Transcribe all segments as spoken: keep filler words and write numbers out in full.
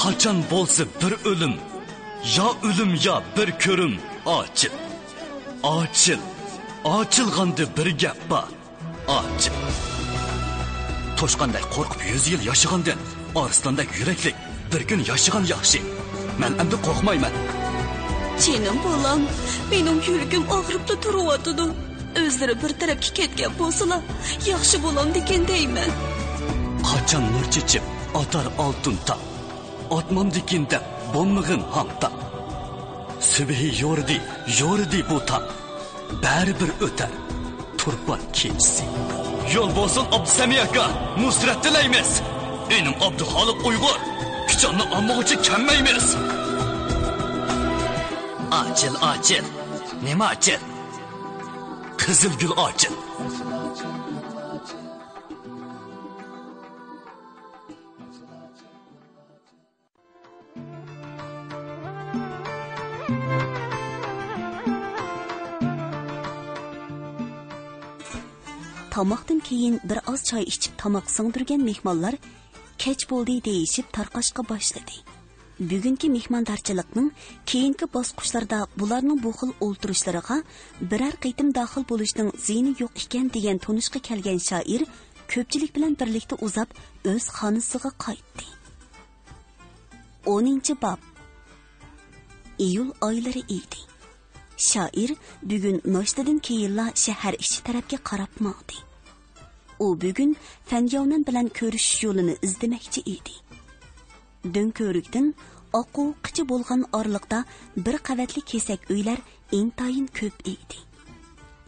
قاچان بولسا بىر ئۆلۈم، يا ئۆلۈم، يا بىر كۆرۈم. ئاچىل، ئاچىل، ئاچىلغاندا بىر گەپ بار. ئاچىل. توشقاندەك قورقۇپ يۈز يىل ياشىغاندىن، ئارسلاندەك يۈرەكلىك بىر كۈن ياشىغان ياخشى. مەن ئەمدى قورقمايمەن. جېنىم بالام، مېنىڭ يۈرىكىم ئاغرىپلا تۇرۇۋاتىدۇ. ئۆزلىرى بىر تەرەپكە كەتكەن بولسىلا، ياخشى بولامدىكىن دەيمەن. قاچان نۇر چېچىپ ئاتار ئالتۇن تاڭ، ئاتمامدىكىن دەپ بولمىغىن ھاڭ تاڭ. سۈبھى يورۇدى، يورۇدى بۇ تاڭ، بەرىبىر ئۆتەر تۇرپان كېچىسى. يول بولسۇن ئابدۇسەمىي ئاكا، نۇسرەت تىلەيمىز. ئىنىم ئابدۇخالىق ئۇيغۇر، پىچاننى ئالمىغۇچە كەممەيمىز. ئاچىل، ئاچىل، نېمە ئاچىل؟ قىزىل گۈل ئاچىل. تاماقتىن كېيىن بىر ئاز چاي ئىچىپ تاماق سىڭدۈرگەن مېھمانلار كەچ بولدى دېيىشىپ تارقاشقا باشلىدى. بۈگۈنكى مېھماندارچىلىقنىڭ كېيىنكى باسقۇچلىرىدا بۇلارنىڭ بۇ خىل ئولتۇرۇشلىرىغا بىرەر قېتىم داخىل بولۇشنىڭ زىيىنى يوق ئىكەن دېگەن تونۇشقا كەلگەن شائىر كۆپچىلىك بىلەن بىرلىكتە ئۇزاپ ئۆز خانىسىغا قايتتى. ئونىنچى باب. ئىيۇل ئايلىرى ئىدى. شائىر بۈگۈن ناشتىدىن كېيىنلا شەھەر ئىچى تەرەپكە قاراپ ماڭدى. ئۇ بۈگۈن فەنياۋنەن بىلەن كۆرۈشۈش يولىنى ئىزدىمەكچى ئىدى. دۆڭكۆۋرۈكتىن ئاققوۋۇققىچە بولغان ئارىلىقتا بىر قەۋەتلىك كېسەك ئۆيلەر ئىنتايىن كۆپ ئىدى.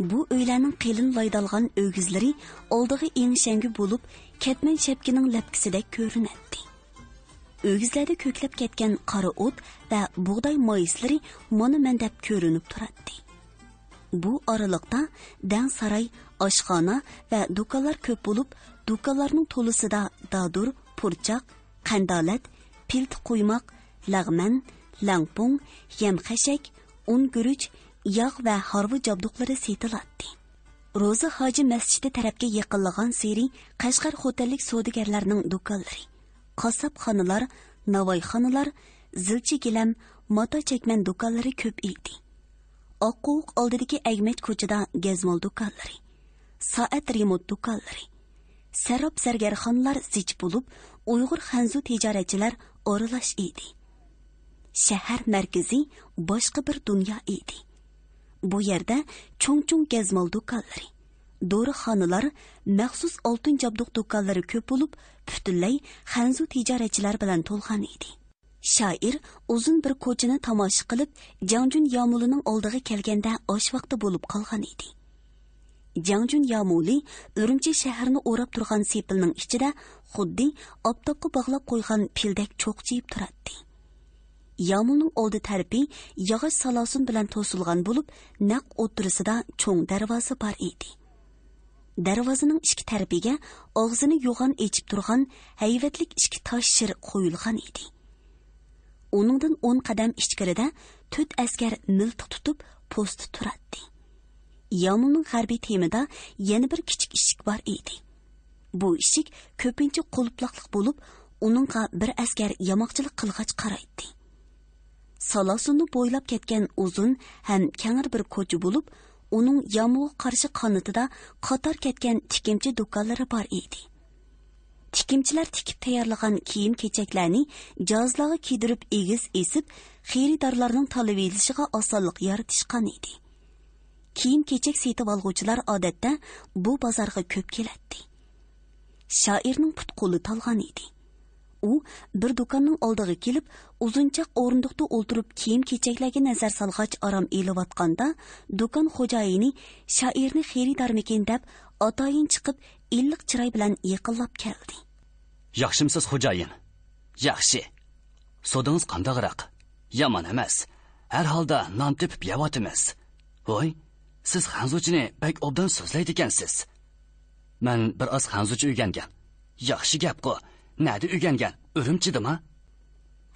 بۇ ئۆيلەرنىڭ قېلىن لايدالغان ئۆگزىلىرى ئالدىغا ئېڭىشەڭگۈ بولۇپ، كەتمەن شەپكىنىڭ لەپكىسىدەك كۆرۈنەتتى. ئۆگزىلەردە كۆكلەپ كەتكەن قارا ئوت ۋە بۇغداي مايسىلىرى مانا مەندەپ كۆرۈنۈپ تۇراتتى. بۇ ئارىلىقتا دەڭ ساراي، ئاشخانا ۋە دۇكانلار كۆپ بولۇپ، دۇكانلارنىڭ تولىسىدا دادۇر، پۇرچاق، قەندالەت، پىلتە قۇيماق، لەغمەن، لەڭپۇڭ، يەم خەشەك، ئۇن گۈرۈچ، ياغ ۋە ھارۋا جابدۇقلىرى سېتىلاتتى. روزى ھاجى مەسچىتى تەرەپكە يېقىنلىغانسېرى قەشقەر خوتەنلىك سودىگەرلەرنىڭ دۇكانلىرى، قاسساپخانىلار، ناۋايخانىلار، زىلچە گىلەم، ماتا چەكمەن دۇكانلىرى كۆپ ئىدى. ئاققوۋۇق ئالدىدىكى ئەگمەچ كوچىدا گەزمال دۇكانلىرى، سائەت رېمونت دۇكانلىرى، سەراپ زەرگەرخانىلار زىچ بولۇپ، ئۇيغۇر خەنزۇ تىجارەتچىلەر ئارىلاش ئىدى. شەھەر مەركىزى باشقا بىر دۇنيا ئىدى. بۇ يەردە چوڭ-چوڭ گەزمال دۇكانلىرى، دورىخانىلار، مەخسۇس ئالتۇن جابدۇق دۇكانلىرى كۆپ بولۇپ، پۈتۈنلەي خەنزۇ تىجارەتچىلەر بىلەن تولغان ئىدى. شائىر ئۇزۇن بىر كوچىنى تاماشا قىلىپ، جاڭجۈن يامۇلىنىڭ ئالدىغا كەلگەندە ئاش ۋاقتى بولۇپ قالغان ئىدى. جاڭجۈن يامۇلى ئۈرۈمچى شەھىرىنى ئوراپ تۇرغان سېپىلنىڭ ئىچىدە خۇددى ئاپتاپقا باغلاپ قويغان پىلدەك چوقچىيىپ تۇراتتى. يامۇلنىڭ ئالدى تەرىپى ياغاچ سالاسۇن بىلەن توسۇلغان بولۇپ، نەق ئوتتۇرىسىدا چوڭ دەرۋازا بار ئىدى. دەرۋازىنىڭ ئىككى تەرىپىگە ئاغزىنى يوغان ئېچىپ تۇرغان ھەيۋەتلىك ئىككى تاش شىر قويۇلغان ئىدى. ئۇنىڭدىن ئون قەدەم ئىچكىرىدە تۆت ئەسكەر مىلتىق تۇتۇپ پوستتا تۇراتتى. يامۇلنىڭ غەربىي تېمىدا يەنە بىر كىچىك ئىشىك بار ئىدى. بۇ ئىشىك كۆپىنچە قۇلۇپلاقلىق بولۇپ، ئۇنىڭغا بىر ئەسكەر ياماقچىلىق قىلغاچ قارايتتى. سالاسۇننى بويلاپ كەتكەن ئۇزۇن ھەم كەڭرى بىر كوچا بولۇپ، ئۇنىڭ يامۇلغا قارشى قانىتىدا قاتار كەتكەن تىكىمچى دۇكانلىرى بار ئىدى. تىكىمچىلەر تىكىپ تەييارلىغان كىيىم-كېچەكلەرنى جازىلارغا كىيدۈرۈپ ئېگىز ئېسىپ، خېرىدارلارنىڭ تاللىۋېلىشىغا ئاسانلىق يارىتىشقان ئىدى. كىيىم-كېچەك سېتىۋالغۇچىلار ئادەتتە بۇ بازارغا كۆپ كېلەتتى. شائىرنىڭ پۇت-قولى تالغان ئىدى. ئۇ بىر دۇكاننىڭ ئالدىغا كېلىپ، ئۇزۇنچاق ئورۇندۇقتا ئولتۇرۇپ كىيىم-كېچەكلەرگە نەزەر سالغاچ ئارام ئېلىۋاتقاندا، دۇكان خوجايىنى شائىرنى خېرىدارمىكىن دەپ ئاتايىن چىقىپ، ئىللىق چىراي بىلەن يېقىنلاپ كەلدى. ياخشىمسىز خوجايىن؟ ياخشى. سودىڭىز قانداقراق؟ يامان ئەمەس. ھەر ھالدا نان تېپىپ يەۋاتىمىز. ۋوي، سىز خەنزۇچىنى بەك ئوبدان سۆزلەيدىكەنسىز. مەن بىر ئاز خەنزۇچە ئۆگەنگەن. ياخشى گەپقۇ. نەدە ئۆگەنگەن؟ ئۈرۈمچىدىما؟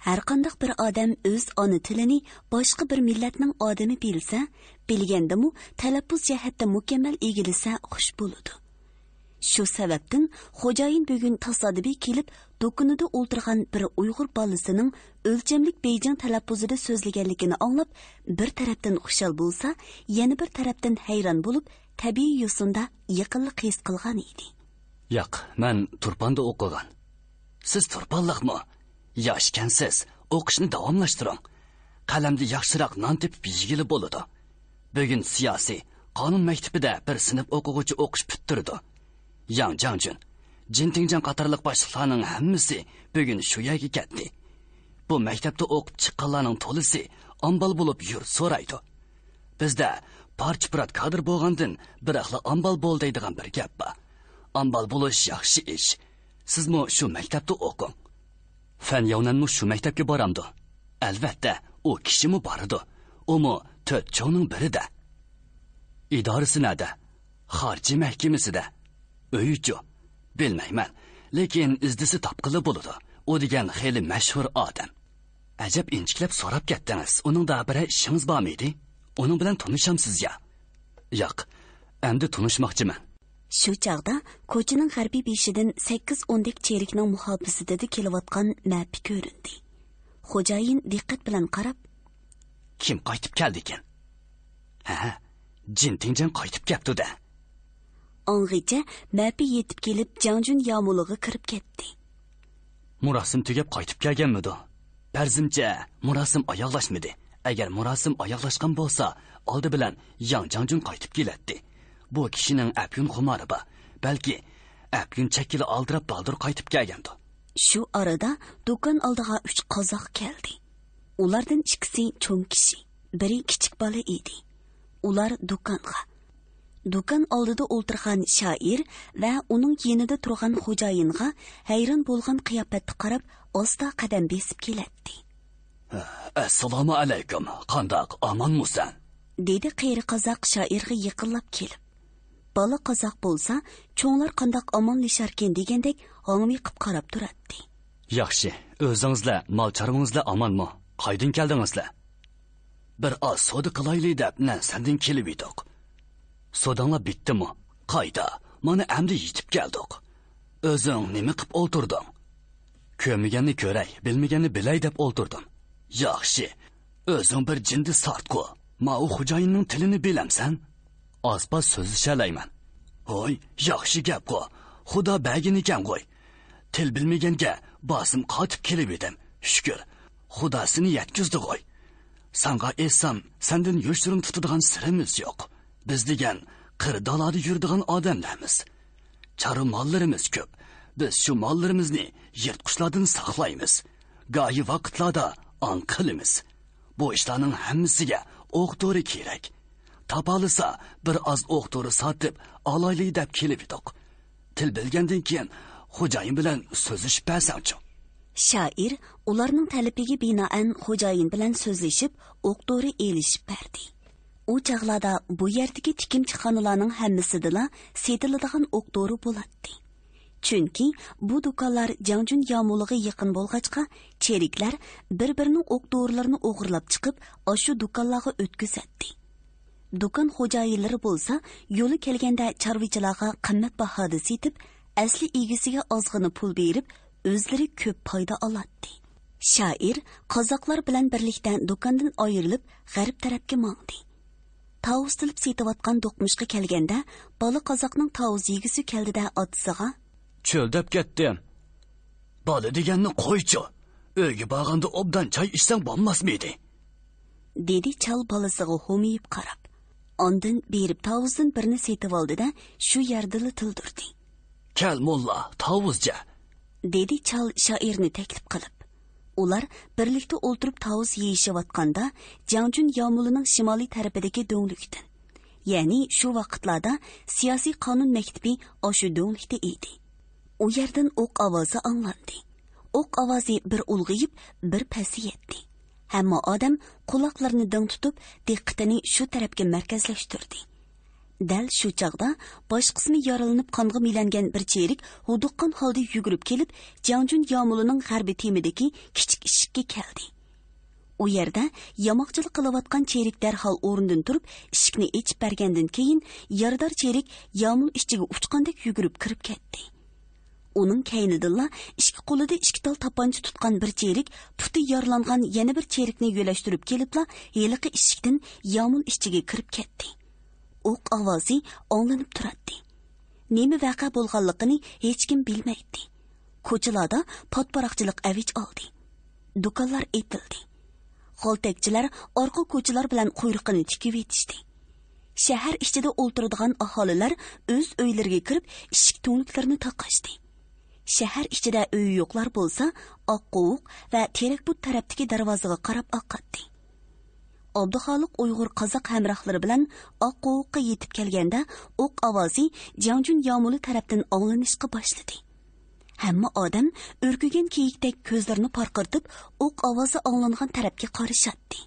ھەرقانداق بىر ئادەم ئۆز ئانا تىلىنى باشقا بىر مىللەتنىڭ ئادىمى بىلسە، بىلگەندىمۇ تەلەپپۇز جەھەتتە مۇكەممەل ئىگىلىسە خۇش بولىدۇ. شۇ سەۋەبتىن خوجايىن بۈگۈن تاسادىپىي كېلىپ، دۇكىنىدا ئولتۇرغان بىر ئۇيغۇر بالىسىنىڭ ئۆلچەملىك بېيجىڭ تەلەپپۇزىدا سۆزلىگەنلىكىنى ئاڭلاپ، بىر تەرەپتىن خۇشال بولسا، يەنە بىر تەرەپتىن ھەيران بولۇپ، تەبىئىي يوسۇندا يېقىنلىق ھېس قىلغان ئىدى. ياق، مەن تۇرپاندا ئوقۇغان. سىز تۇرپانلىقمۇ؟ ياش ئىكەنسىز، ئوقۇشنى داۋاملاشتۇرۇڭ. قەلەمدە ياخشىراق نان تېپىپ يېگىلى بولىدۇ. بۈگۈن سىياسىي، قانۇن مەكتىپىدە بىر سىنىپ ئوقۇغۇچى ئوقۇش پۈتتۈردى. ياڭ جاڭجۈن، جىن تىڭجاڭ قاتارلىق باشلىقلارنىڭ ھەممىسى بۈگۈن شۇ يەرگە كەتتى. بۇ مەكتەپتە ئوقۇپ چىققانلارنىڭ تولىسى ئامبال بولۇپ يۇرت سورايدۇ. بىزدە پارچە-پۇرات كادىر بولغاندىن بىراقلا ئامبال بول دەيدىغان بىر گەپ بار. ئامبال بولۇش ياخشى ئىش. سىزمۇ شۇ مەكتەپتە ئوقۇڭ. فەن ياۋنەنمۇ شۇ مەكتەپكە بارامدۇ؟ ئەلۋەتتە، ئۇ كىشىمۇ بارىدۇ. ئۇمۇ تۆت چوڭنىڭ بىرىدە. ئىدارىسى نەدە؟ خارجى مەھكىمىسىدە. ئۆيىچۇ؟ بىلمەيمەن. لېكىن ئىزدىسە تاپقىلى بولىدۇ. ئۇ دېگەن خېلى مەشھۇر ئادەم. ئەجەب ئىنچىكىلەپ سوراپ كەتتىڭىز. ئۇنىڭدا بىرەر ئىشىڭىز بارمىدى؟ ئۇنىڭ بىلەن تونۇشامسىز يا؟ ياق، ئەمدى تونۇشماقچىمەن. شۇ چاغدا كوچىنىڭ غەربىي بېشىدىن سەككىز ئوندەك چېرىكنىڭ مۇھاپىزىتىدە كېلىۋاتقان مەپى كۆرۈندى. خوجايىن دىققەت بىلەن قاراپ، كىم قايتىپ كەلدىكىن؟ ھە، جىن تىڭجاڭ قايتىپ كەپتۇ-دە. ئاڭغىچە مەپى يېتىپ كېلىپ، جاڭجۈن يامۇلىغا كىرىپ كەتتى. مۇراسىم تۈگەپ قايتىپ كەلگەنمىدۇ؟ پەرىزىمچە، مۇراسىم ئاياغلاشمىدى. ئەگەر مۇراسىم ئاياغلاشقان بولسا، ئالدى بىلەن ياڭ جاڭجۈن قايتىپ كېلەتتى. بۇ كىشىنىڭ ئەپيۈن خۇمارى بار. بەلكى ئەپيۈن چەككىلى ئالدىراپ بالدۇر قايتىپ كەلگەندۇ. شۇ ئارىدا دۇكان ئالدىغا ئۈچ قازاق كەلدى. ئۇلاردىن ئىككىسى چوڭ كىشى، بىرى كىچىك بالا ئىدى. ئۇلار دۇكانغا، دۇكان ئالدىدا ئولتۇرغان شائىر ۋە ئۇنىڭ يېنىدا تۇرغان خوجايىنغا ھەيران بولغان قىياپەتتە قاراپ، ئاستا قەدەم بېسىپ كېلەتتى. ئەسسالامۇ ئەلەيكۇم، قانداق، ئامانمۇسەن؟ دېدى قېرى قازاق شائىرغا يېقىنلاپ كېلىپ. بالا قازاق بولسا، چوڭلار قانداق ئامانلىشاركىن دېگەندەك ھاڭۋېقىپ قاراپ تۇراتتى. ياخشى، ئۆزىڭىزلەر، مال چارۋىڭىزلار ئامانمۇ؟ قايدىن كەلدىڭىزلەر؟ بىر ئاز سودا قىلايلى دەپ نەنسەندىن كېلىۋىدۇق. سوداڭلار بىتتىمۇ؟ قايدا، مانا ئەمدى يېتىپ كەلدۇق. ئۆزۈڭ نېمە قىپ ئولتۇردۇڭ؟ كۆرمىگەننى كۆرەي، بىلمىگەننى بىلەي دەپ ئولتۇردۇم. ياخشى، ئۆزۈڭ بىر جىندە سارتقۇ. ماۋۇ خوجايىننىڭ تىلىنى بىلەمسەن؟ ئاز-پاز سۆزلىشەلەيمەن. ھوي، ياخشى گەپقۇ. خۇدا بەرگىنىكەنغۇي. تىل بىلمىگەنگە باسىم قاتىپ كېلىۋىدىم. شۈكۈر، خۇدا سېنى يەتكۈزدىغۇي. ساڭا ئېيتسام، سەندىن يوشۇرۇن تۇتىدىغان سىرىمىز يوق. بىز دېگەن قىر-دالادا يۈرىدىغان ئادەملەرمىز. چارۋا ماللىرىمىز كۆپ. بىز شۇ ماللىرىمىزنى يىرتقۇچلاردىن ساقلايمىز. گاھى ۋاقىتلاردا ئاڭ قىلىمىز. بۇ ئىشلارنىڭ ھەممىسىگە ئوق-دورا كېرەك. تاپالىسا، بىر ئاز ئوق-دورا ساتىپ ئالايلى دەپ كېلىۋىدۇق. تىل بىلگەندىن كېيىن خوجايىن بىلەن سۆزلىشىپ بەرسەڭچۇ؟ شائىر ئۇلارنىڭ تەلىپىگە بىنائەن خوجايىن بىلەن سۆزلىشىپ، ئوق-دورا ئېلىشىپ بەردى. ئۇ چاغلاردا بۇ يەردىكى تىكىمچىخانىلارنىڭ ھەممىسىدىلا سېتىلىدىغان ئوق-دورا بولاتتى. چۈنكى بۇ دۇكانلار جاڭجۈن يامۇلىغا يېقىن بولغاچقا، چېرىكلەر بىر-بىرىنىڭ ئوق-دورىلىرىنى ئوغرىلاپ چىقىپ، ئاشۇ دۇكانلارغا ئۆتكۈزەتتى. دۇكان خوجايىنلىرى بولسا يولى كەلگەندە چارۋىچىلارغا قىممەت باھادا سېتىپ، ئەسلى ئىگىسىگە ئازغىنە پۇل بېرىپ، ئۆزلىرى كۆپ پايدا ئالاتتى. شائىر قازاقلار بىلەن بىرلىكتە دۇكاندىن ئايرىلىپ، غەرب تەرەپكە ماڭدى. تاۋۇز تىلىپ سېتىۋاتقان دوقمۇشقا كەلگەندە، بالا قازاقنىڭ تاۋۇز يېگۈسى كەلدى-دە، ئاتىسىغا، چۆلدەپ كەتتىم. بالا دېگەننى قويچۇ. ئۆيگە بارغاندا ئوبدان چاي ئىچسەڭ بولماسمىدى؟ دېدى چال بالىسىغا ھومىيىپ قاراپ. ئاندىن بېرىپ تاۋۇزدىن بىرنى سېتىۋالدى-دە، شۇ يەردىلا تىلدۈردى. كەل موللا، تاۋۇز جە. دېدى چال شائىرنى تەكلىپ قىلىپ. ئۇلار بىرلىكتە ئولتۇرۇپ تاۋۇز يېيىشىۋاتقاندا، جاڭجۈن يامۇلىنىڭ شىمالىي تەرىپىدىكى دۆڭلۈكتىن، يەنى شۇ ۋاقىتلاردا سىياسىي قانۇن مەكتىپى ئاشۇ دۆڭلۈكتە ئىدى. ئۇ يەردىن ئوق ئاۋازى ئاڭلاندى. ئوق ئاۋازى بىر ئۇلغىيىپ، بىر پەسىيەتتى. ھەممە ئادەم قۇلاقلىرىنى دىڭ تۇتۇپ، دىققىتىنى شۇ تەرەپكە مەركەزلەشتۈردى. دەل شۇ چاغدا باش قىسمى يارىلىنىپ قانغا مىلەنگەن بىر چېرىك ھودۇققان ھالدا يۈگۈرۈپ كېلىپ، جياڭجۈن يامۇلىنىڭ غەربىي تېمىدىكى كىچىك ئىشىككە كەلدى. ئۇ يەردە ياماقچىلىق قىلىۋاتقان چېرىك دەرھال ئورنىدىن تۇرۇپ، ئىشىكنى ئېچىپ بەرگەندىن كېيىن، يارىدار چېرىك يامۇل ئىچىگە ئۇچقاندەك يۈگۈرۈپ كىرىپ كەتتى. ئۇنىڭ كەينىدىنلا ئىككى قولىدا ئىككى تال تاپانچا تۇتقان بىر چېرىك، پۇتى يارىلانغان يەنە بىر چېرىكنى يۆلەشتۈرۈپ كېلىپلا، ھېلىقى ئىشىكتىن يامۇل ئىچىگە كىرىپ كەتتى. ئوق ئاۋازى ئاڭلىنىپ تۇراتتى. نېمە ۋەقە بولغانلىقىنى ھېچكىم بىلمەيتتى. كوچىلاردا پاتپاراقچىلىق ئەۋج ئالدى. دۇكانلار ئېتىلدى. غالتەكچىلەر ئارقا كوچىلار بىلەن قۇيرۇقىنى تىكىۋېتىشتى. شەھەر ئىچىدە ئولتۇرىدىغان ئاھالىلەر ئۆز ئۆيلىرىگە كىرىپ، ئىشىك تۈڭلۈكلىرىنى تاقاشتى. شەھەر ئىچىدە ئۆيى يوقلار بولسا، ئاققوۋۇق ۋە تېرەكبۇت تەرەپتىكى دەرۋازىغا قاراپ ئاقاتتى. ئابدۇخالىق ئۇيغۇر قازاق ھەمراھلىرى بىلەن ئاققوۋۇققا يېتىپ كەلگەندە، ئوق ئاۋازى جياڭجۈن يامۇلى تەرەپتىن ئاڭلىنىشقا باشلىدى. ھەممە ئادەم ئۈركۈگەن كېيىكتەك كۆزلىرىنى پارقىرىتىپ، ئوق ئاۋازى ئاڭلانغان تەرەپكە قارىشاتتى.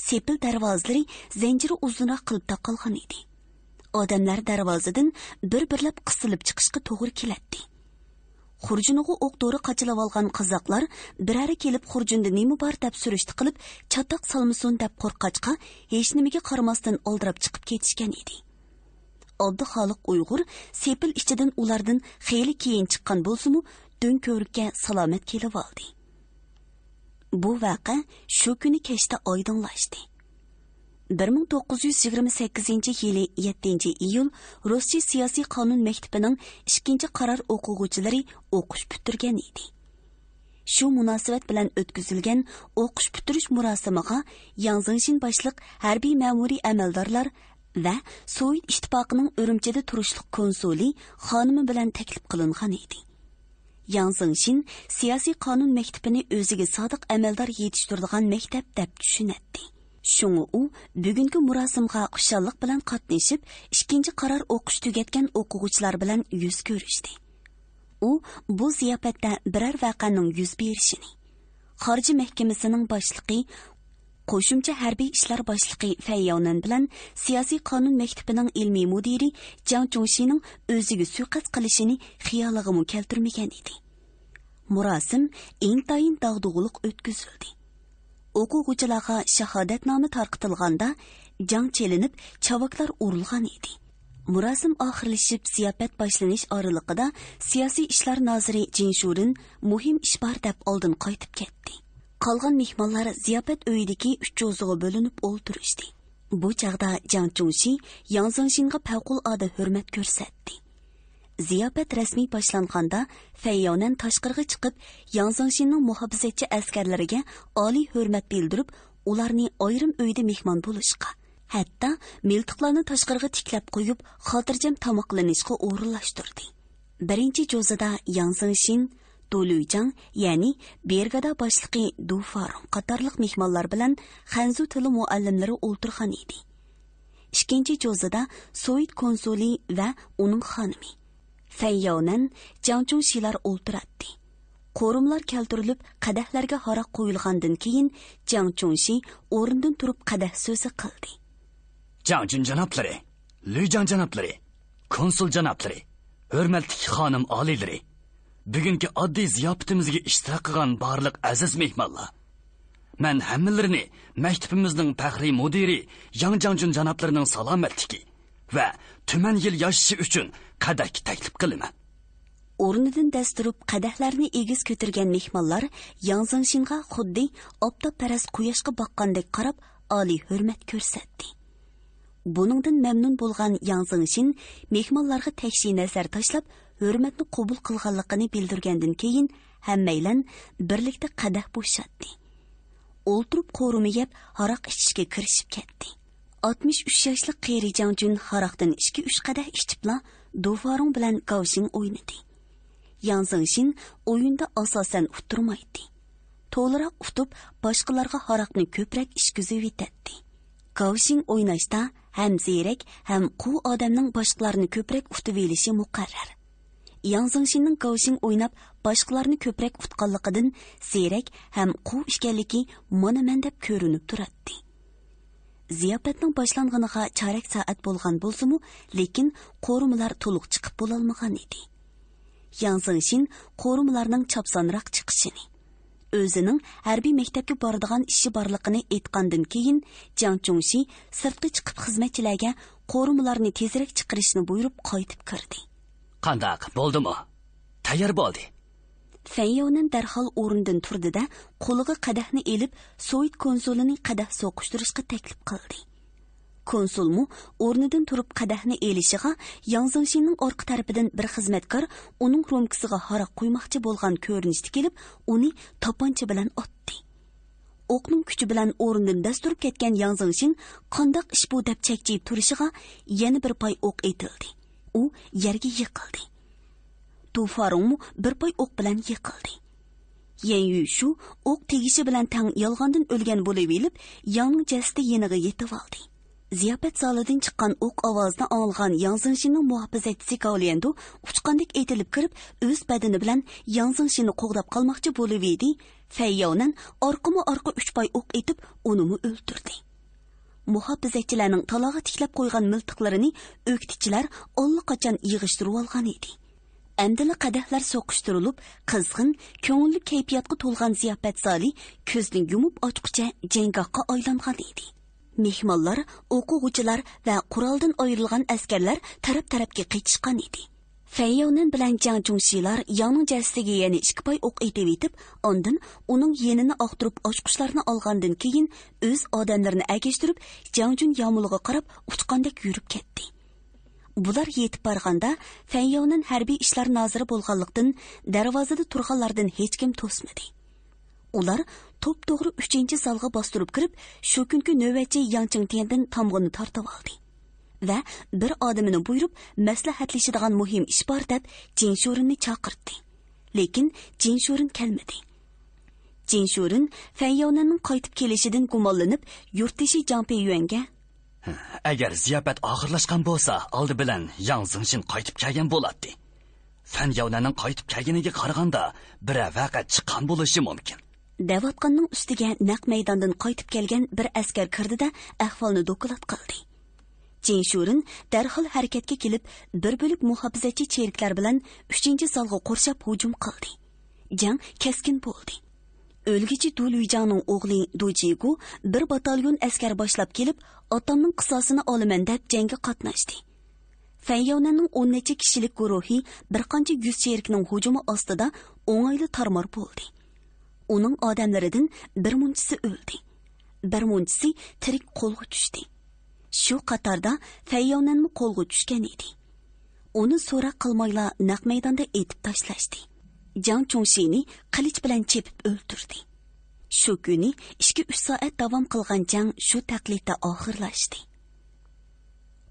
سېپىل دەرۋازىلىرى زەنجىرى ئۇزۇنراق قىلىپ تاقالغان ئىدى. ئادەملەر دەرۋازىدىن بىر-بىرلەپ قىستىلىپ چىقىشقا توغرا كېلەتتى. خۇرجۇنىغا ئوق-دورا قاچىلىۋالغان قازاقلار بىرەرى كېلىپ خۇرجۇندا نېمە بار دەپ سۈرۈشتە قىلىپ، چاتاق سالمىسۇن دەپ قورققاچقا، ھېچنېمىگە قارىماستىن ئالدىراپ چىقىپ كېتىشكەن ئىدى. ئابدۇخالىق ئۇيغۇر سېپىل ئىچىدىن ئۇلاردىن خېلى كېيىن چىققان بولسىمۇ، دۆڭكۆۋرۈككە سالامەت كېلىۋالدى. بۇ ۋەقە شۇ كۈنى كەچتە ئايدىڭلاشتى. بىر مىڭ توققۇز يۈز يىگىرمە سەككىزىنچى يىلى يەتتىنچى ئىيۇل رۇسچە سىياسىي قانۇن مەكتىپىنىڭ ئىككىنچى قارار ئوقۇغۇچىلىرى ئوقۇش پۈتتۈرگەن ئىدى. شۇ مۇناسىۋەت بىلەن ئۆتكۈزۈلگەن ئوقۇش پۈتتۈرۈش مۇراسىمىغا ياڭ زېڭشىن باشلىق ھەربىي مەمۇرىي ئەمەلدارلار ۋە سوۋېت ئىتتىپاقىنىڭ ئۈرۈمچىدە تۇرۇشلۇق كونسۇلى خانىمى بىلەن تەكلىپ قىلىنغان ئىدى. ياڭ زېڭشىن سىياسىي قانۇن مەكتىپىنى ئۆزىگە سادىق ئەمەلدار يېتىشتۈرىدىغان مەكتەپ دەپ چۈشىنەتتى. شۇڭا ئۇ بۈگۈنكى مۇراسىمغا خۇشاللىق بىلەن قاتنىشىپ، ئىككىنچى قارار ئوقۇش تۈگەتكەن ئوقۇغۇچىلار بىلەن يۈز كۆرۈشتى. ئۇ بۇ زىياپەتتە بىرەر ۋەقەنىڭ يۈز بېرىشىنى، خارجى مەھكىمىسىنىڭ باشلىقى، قوشۇمچە ھەربىي ئىشلار باشلىقى فەن ياۋنەن بىلەن سىياسىي قانۇن مەكتىپىنىڭ ئىلمىي مۇدىرى جاڭ چۇڭشىنىڭ ئۆزىگە سۇيىقەست قىلىشىنى خىيالىغىمۇ كەلتۈرمىگەن ئىدى. مۇراسىم ئىنتايىن داغدۇغىلىق ئۆتكۈزۈلدى. ئوقۇغۇچىلارغا شاھادەتنامە تارقىتىلغاندا، جاڭ چېلىنىپ، چاۋاكلار ئۇرۇلغان ئىدى. مۇراسىم ئاخىرلىشىپ، زىياپەت باشلىنىش ئارىلىقىدا سىياسىي ئىشلار نازىرى جىن شۇرىن مۇھىم ئىش بار دەپ ئالدىن قايتىپ كەتتى. قالغان مېھمانلار زىياپەت ئۆيىدىكى ئۈچ جوزىغا بۆلۈنۈپ ئولتۇرۇشتى. بۇ چاغدا جاڭ چۇڭشى ياڭ زېڭشىنغا پەۋقۇلئاددە ھۆرمەت كۆرسەتتى. زىياپەت رەسمىي باشلانغاندا، فەن ياۋنەن تاشقىرىغا چىقىپ، ياڭ زېڭشىننىڭ مۇھاپىزەتچى ئەسكەرلىرىگە ئالىي ھۆرمەت بىلدۈرۈپ، ئۇلارنى ئايرىم ئۆيدە مېھمان بولۇشقا، ھەتتا مىلتىقلارنى تاشقىرىغا تىكلەپ قويۇپ، خاتىرجەم تاماقلىنىشقا ئورۇنلاشتۇردى. بىرىنچى جوزىدا ياڭ زېڭشىن، دۇ لۈيجاڭ، يەنى برىگادا باشلىقى دۇ فارۇڭ قاتارلىق مېھمانلار بىلەن خەنزۇ تىلى مۇئەللىملىرى ئولتۇرغان ئىدى. ئىككىنچى جوزىدا سوۋېت كونسۇلى ۋە ئۇنىڭ خانىمى، فەن ياۋنەن، جاڭ چۇڭشىلار ئولتۇراتتى. قورۇمىلار كەلتۈرۈلۈپ، قەدەھلەرگە ھاراق قۇيۇلغاندىن كېيىن، جاڭ چۇڭشى ئورنىدىن تۇرۇپ قەدەھ سۆزى قىلدى. جاڭ جۈن جانابلىرى، لۈيجاڭ جانابلىرى، كونسۇل جانابلىرى، ھۆرمەتلىك خانىم ئالىيلىرى، بۈگۈنكى ئاددىي زىياپىتىمىزگە ئىشتىراك قىلغان بارلىق ئەزىز مېھمانلار، مەن ھەممىلىرىنى مەكتىپىمىزنىڭ پەخرىي مۇدىرى ياڭ جاڭجۈن جانابلىرىنىڭ سالامەتلىكى ۋە تۈمەن يىل ياشىشى ئۈچۈن قەدەھكە تەكلىپ قىلىمەن. ئورنىدىن دەس تۇرۇپ، قەدەھلەرنى ئېگىز كۆتۈرگەن مېھمانلار ياڭ زېڭشىنغا خۇددى ئاپتاپپەرەس قۇياشقا باققاندەك قاراپ، ئالىي ھۆرمەت كۆرسەتتى. بۇنىڭدىن مەمنۇن بولغان ياڭ زېڭشىن مېھمانلارغا تەكشى نەزەر تاشلاپ، ھۆرمەتنى قوبۇل قىلغانلىقىنى بىلدۈرگەندىن كېيىن، ھەممەيلەن بىرلىكتە قەدەھ بوشاتتى. ئولتۇرۇپ قورۇما يەپ، ھاراق ئىچىشكە كىرىشىپ كەتتى. ئاتمىش ئۈچ ياشلىق قېرى جاڭجۈن ھاراقتىن ئىككى-ئۈچ قەدەھ ئىچىپلا، دۇفارۇڭ بىلەن گاۋشىڭ ئوينىدى. ياڭ زېڭشىن ئويۇندا ئاساسەن ئۇتتۇرمايتتى. تولىراق ئۇتۇپ، باشقىلارغا ھاراقنى كۆپرەك ئىچكۈزۈۋېتەتتى. گاۋشىڭ ئويناشتا ھەم زېرەك، ھەم قۇۋ ئادەمنىڭ باشقىلارنى كۆپرەك ئۇتۇۋېلىشى مۇقەررەر. ياڭ زېڭشىننىڭ گاۋشىڭ ئويناپ، باشقىلارنى كۆپرەك ئۇتقانلىقىدىن زېرەك ھەم قۇۋ ئىكەنلىكى مانا مەن دەپ كۆرۈنۈپ تۇراتتى. زىياپەتنىڭ باشلانغىنىغا چارەك سائەت بولغان بولسىمۇ، لېكىن قورۇمىلار تولۇق چىقىپ بولالمىغان ئىدى. ياڭ زېڭشىن قورۇمىلارنىڭ چاپسانراق چىقىشىنى، ئۆزىنىڭ ھەربىي مەكتەپكە بارىدىغان ئىشى بارلىقىنى ئېيتقاندىن كېيىن، جاڭ چۇڭشى سىرتقا چىقىپ خىزمەتچىلەرگە قورۇمىلارنى تېزرەك چىقىرىشنى بۇيرۇپ قايتىپ كىردى. قانداق، بولدىمۇ؟ قەيەر بولدى؟ فەن ياۋنەن دەرھال ئورنىدىن تۇردى-دە، قولىغا قەدەھنى ئېلىپ، سوۋېت كونسۇلىنى قەدەھ سوقۇشتۇرۇشقا تەكلىپ قىلدى. كونسۇلمۇ ئورنىدىن تۇرۇپ قەدەھنى ئېلىشىغا، ياڭ زېڭشىننىڭ ئارقا تەرىپىدىن بىر خىزمەتكار ئۇنىڭ رومكىسىغا ھاراق قۇيماقچى بولغان كۆرۈنۈشتە كېلىپ، ئۇنى تاپانچا بىلەن ئاتتى. ئوقنىڭ كۈچى بىلەن ئورنىدىن دەس تۇرۇپ كەتكەن ياڭ زېڭشىن قانداق ئىش بۇ دەپ چەكچىيىپ تۇرۇشىغا، يەنە بىر پاي ئوق ئېتىلدى. ئۇ يەرگە يىقىلدى. دۇفارۇڭمۇ بىر پاي ئوق بىلەن يىقىلدى. يەن يۈشۇ ئوق تېگىشى بىلەن تەڭ يالغاندىن ئۆلگەن بولۇۋېلىپ، ياڭنىڭ جەسىتى يېنىغا يېتىۋالدى. زىياپەت زالىدىن چىققان ئوق ئاۋازىنى ئاڭلىغان ياڭ زېڭشىننىڭ مۇھاپىزەتچىسى گاۋليەندۇ ئۇچقاندەك ئېتىلىپ كىرىپ، ئۆز بەدىنى بىلەن ياڭ زېڭشىننى قوغداپ قالماقچى بولۇۋىدى، فەن ياۋنەن ئارقىمۇ ئارقا ئۈچ پاي ئوق ئېتىپ، ئۇنىمۇ ئۆلتۈردى. مۇھاپىزەتچىلەرنىڭ تالاغا تىكلەپ قويغان مىلتىقلىرىنى ئۆكتىچىلەر ئاللىقاچان يىغىشتۇرۇۋالغان ئىدى. ئەمدىلا قەدەھلەر سوقۇشتۇرۇلۇپ، قىزغىن، كۆڭۈللۈك كەيپىياتقا تولغان زىياپەت زالى كۆزنى يۇمۇپ ئاچقۇچە جەڭگاھقا ئايلانغان ئىدى. مېھمانلار، ئوقۇغۇچىلار ۋە قورالدىن ئايرىلغان ئەسكەرلەر تەرەپ-تەرەپكە قېچىشقان ئىدى. فەن ياۋنەن بىلەن جياڭ چۇڭشىلار ياڭنىڭ جەسىتىگە يەنە ئىككى پاي ئوق ئېتىۋېتىپ، ئاندىن ئۇنىڭ يېنىنى ئاختۇرۇپ ئاچقۇچلارنى ئالغاندىن كېيىن، ئۆز ئادەملىرىنى ئەگەشتۈرۈپ، جياڭجۈن يامۇلىغا قاراپ ئۇچقاندەك يۈرۈپ كەتتى. بۇلار يېتىپ بارغاندا، فەن ياۋنەن ھەربىي ئىشلار نازىرى بولغانلىقتىن، دەرۋازىدا تۇرغانلاردىن ھېچكىم توسمىدى. ئۇلار توپتوغرا ئۈچىنچى زالغا باستۇرۇپ كىرىپ، شۇ كۈنكى نۆۋەتچى ياڭ چىڭتيەندىن تامغىنى تارتىۋالدى ۋە بىر ئادىمىنى بۇيرۇپ، مەسلىھەتلىشىدىغان مۇھىم ئىش بار دەپ، جىن شورىننى چاقىرتتى. لېكىن جىن شورىن كەلمىدى. جىن شورىن فەن ياۋنەننىڭ قايتىپ كېلىشىدىن گۇمانلىنىپ، يۇرتدىشى جاڭ پېيۈەنگە، ئەگەر زىياپەت ئاخىرلاشقان بولسا، ئالدى بىلەن ياڭ زېڭشىن قايتىپ كەلگەن بولاتتى. فەن ياۋنەننىڭ قايتىپ كەلگىنىگە قارىغاندا، بىرەر ۋەقە چىققان بولۇشى مۇمكىن. دەۋاتقاننىڭ ئۈستىگە نەق مەيداندىن قايتىپ كەلگەن بىر ئەسكەر كىردى-دە، ئەھۋالنى دوكلات قىلدى. جىن شورىن دەرھال ھەرىكەتكە كېلىپ، بىر بۆلەك مۇھاپىزەتچى چېرىكلەر بىلەن ئۈچىنچى زالغا قورشاپ ھۇجۇم قىلدى. جەڭ كەسكىن بولدى. ئۆلگۈچى دۇ لۈيجاڭنىڭ ئوغلى دۇ جىگۇ بىر باتاليون ئەسكەر باشلاپ كېلىپ، ئاتامنىڭ قىساسىنى ئالىمەن دەپ جەڭگە قاتناشتى. فەن ياۋنەننىڭ ئون نەچچە كىشىلىك گۇرۇھى بىر قانچە يۈز چېرىكنىڭ ھۇجۇمى ئاستىدا ئوڭايلا تارمار بولدى. ئۇنىڭ ئادەملىرىدىن بىر مۇنچىسى ئۆلدى. بىر مۇنچىسى تىرىك قولغا چۈشتى. شۇ قاتاردا فەن ياۋنەنمۇ قولغا چۈشكەن ئىدى. ئۇنى سوراق قىلمايلا نەق مەيداندا ئېتىپ تاشلاشتى. جاڭ چۇڭشىنى قىلىچ بىلەن چېپىپ ئۆلتۈردى. شۇ كۈنى ئىككى-ئۈچ سائەت داۋام قىلغان جەڭ شۇ تەقلىدتە ئاخىرلاشتى.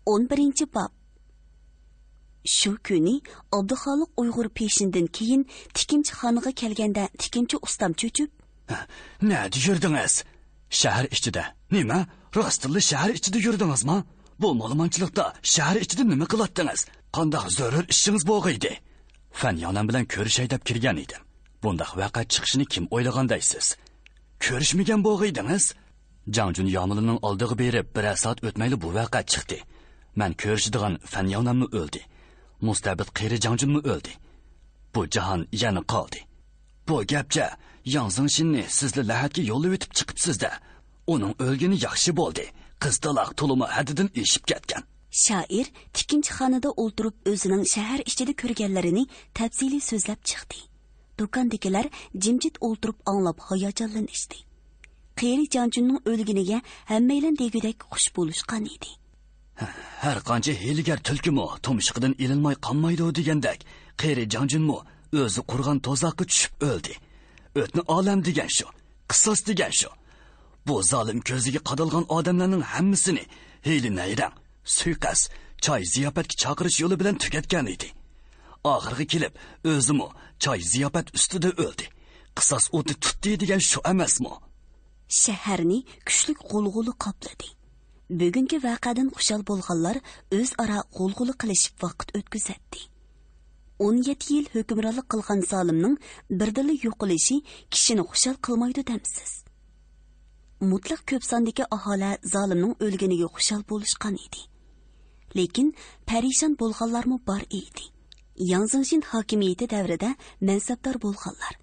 ئون بىرىنچى باب. شۇ كۈنى ئابدۇخالىق ئۇيغۇر پېشىندىن كېيىن تىكىنچىخانىغا كەلگەندە، تىكىنچى ئۇستام چۆچۈپ، نەدە يۈردىڭىز؟ شەھەر ئىچىدە. نېمە؟ راستتىنلا شەھەر ئىچىدە يۈردىڭىزما؟ بۇ مالىمانچىلىقتا شەھەر ئىچىدە نېمە قىلاتتىڭىز؟ قانداق زۆرۈر ئىشىڭىز بولغىيدى؟ فەن ياۋنەن بىلەن كۆرۈشەي دەپ كىرگەن ئىدىم. بۇنداق ۋەقە چىقىشىنى كىم ئويلىغان دەيسىز؟ كۆرۈشمىگەن بولغىيدىڭىز؟ جاڭجۈن يامىلىنىڭ ئالدىغا بېرىپ، بىرەر سائەت ئۆتمەيلا بۇ ۋەقە چىقتى. مەن كۆرۈشىدىغان فەن ياۋنەنمۇ ئۆلدى. مۇستەبىت قېرى جاڭجۈنمۇ ئۆلدى. بۇ جاھان يەنە قالدى. بۇ گەپچە، ياڭ زېڭشىننى سىزلا لەھەتكە يوللىۋېتىپ چىقىپسىز-دە. ئۇنىڭ ئۆلگىنى ياخشى بولدى. قىزتالاق تولىمۇ ھەددىدىن ئېشىپ كەتكەن. شائىر تىكىنچىخانىدا ئولتۇرۇپ ئۆزىنىڭ شەھەر ئىچىدە كۆرگەنلىرىنى تەپسىلىي سۆزلەپ چىقتى. دۇكاندىكىلەر جىمجىت ئولتۇرۇپ ئاڭلاپ ھاياجانلىنىشتى. قېرى جاڭجۈننىڭ ئۆلگىنىگە ھەممەيلەن دېگۈدەك خۇش بولۇشقان ئىدى. ھەر قانچە ھىيلىگەر تۈلكىمۇ تۇمشۇقىدىن ئېلىنماي قالمايدۇ دېگەندەك، قېرى جاڭجۈنمۇ ئۆزى قۇرغان تۇزاققا چۈشۈپ ئۆلدى. ئۆتنە ئالەم دېگەن شۇ، قىساس دېگەن شۇ. بۇ زالىم كۆزىگە قادالغان ئادەملەرنىڭ ھەممىسىنى ھىيلە-نەيرەڭ، سۇيىقەست، چاي-زىياپەتكە چاقىرىش يولى بىلەن تۈگەتكەن ئىدى. ئاخىرىغا كېلىپ، ئۆزىمۇ چاي-زىياپەت ئۈستىدە ئۆلدى. قىساس ئوتى تۇتتى دېگەن شۇ ئەمەسمۇ؟ شەھەرنى كۈچلۈك غۇلغۇلا قاپلىدى. بۈگۈنكى ۋەقەدىن خۇشال بولغانلار ئۆزئارا غۇلغۇلا قىلىشىپ ۋاقىت ئۆتكۈزەتتى. ئون يەتتە يىل ھۆكۈمرانلىق قىلغان زالىمنىڭ بىردىنلا يوقىلىشى كىشىنى خۇشال قىلمايدۇ دەمسىز؟ مۇتلەق كۆپ ساندىكى ئاھالە زالىمنىڭ ئۆلگىنىگە خۇشال بولۇشقان ئىدى. لېكىن پەرىشان بولغانلارمۇ بار ئىدى. ياڭ زېڭشىن ھاكىمىيىتى دەۋرىدە مەنسەپدار بولغانلار،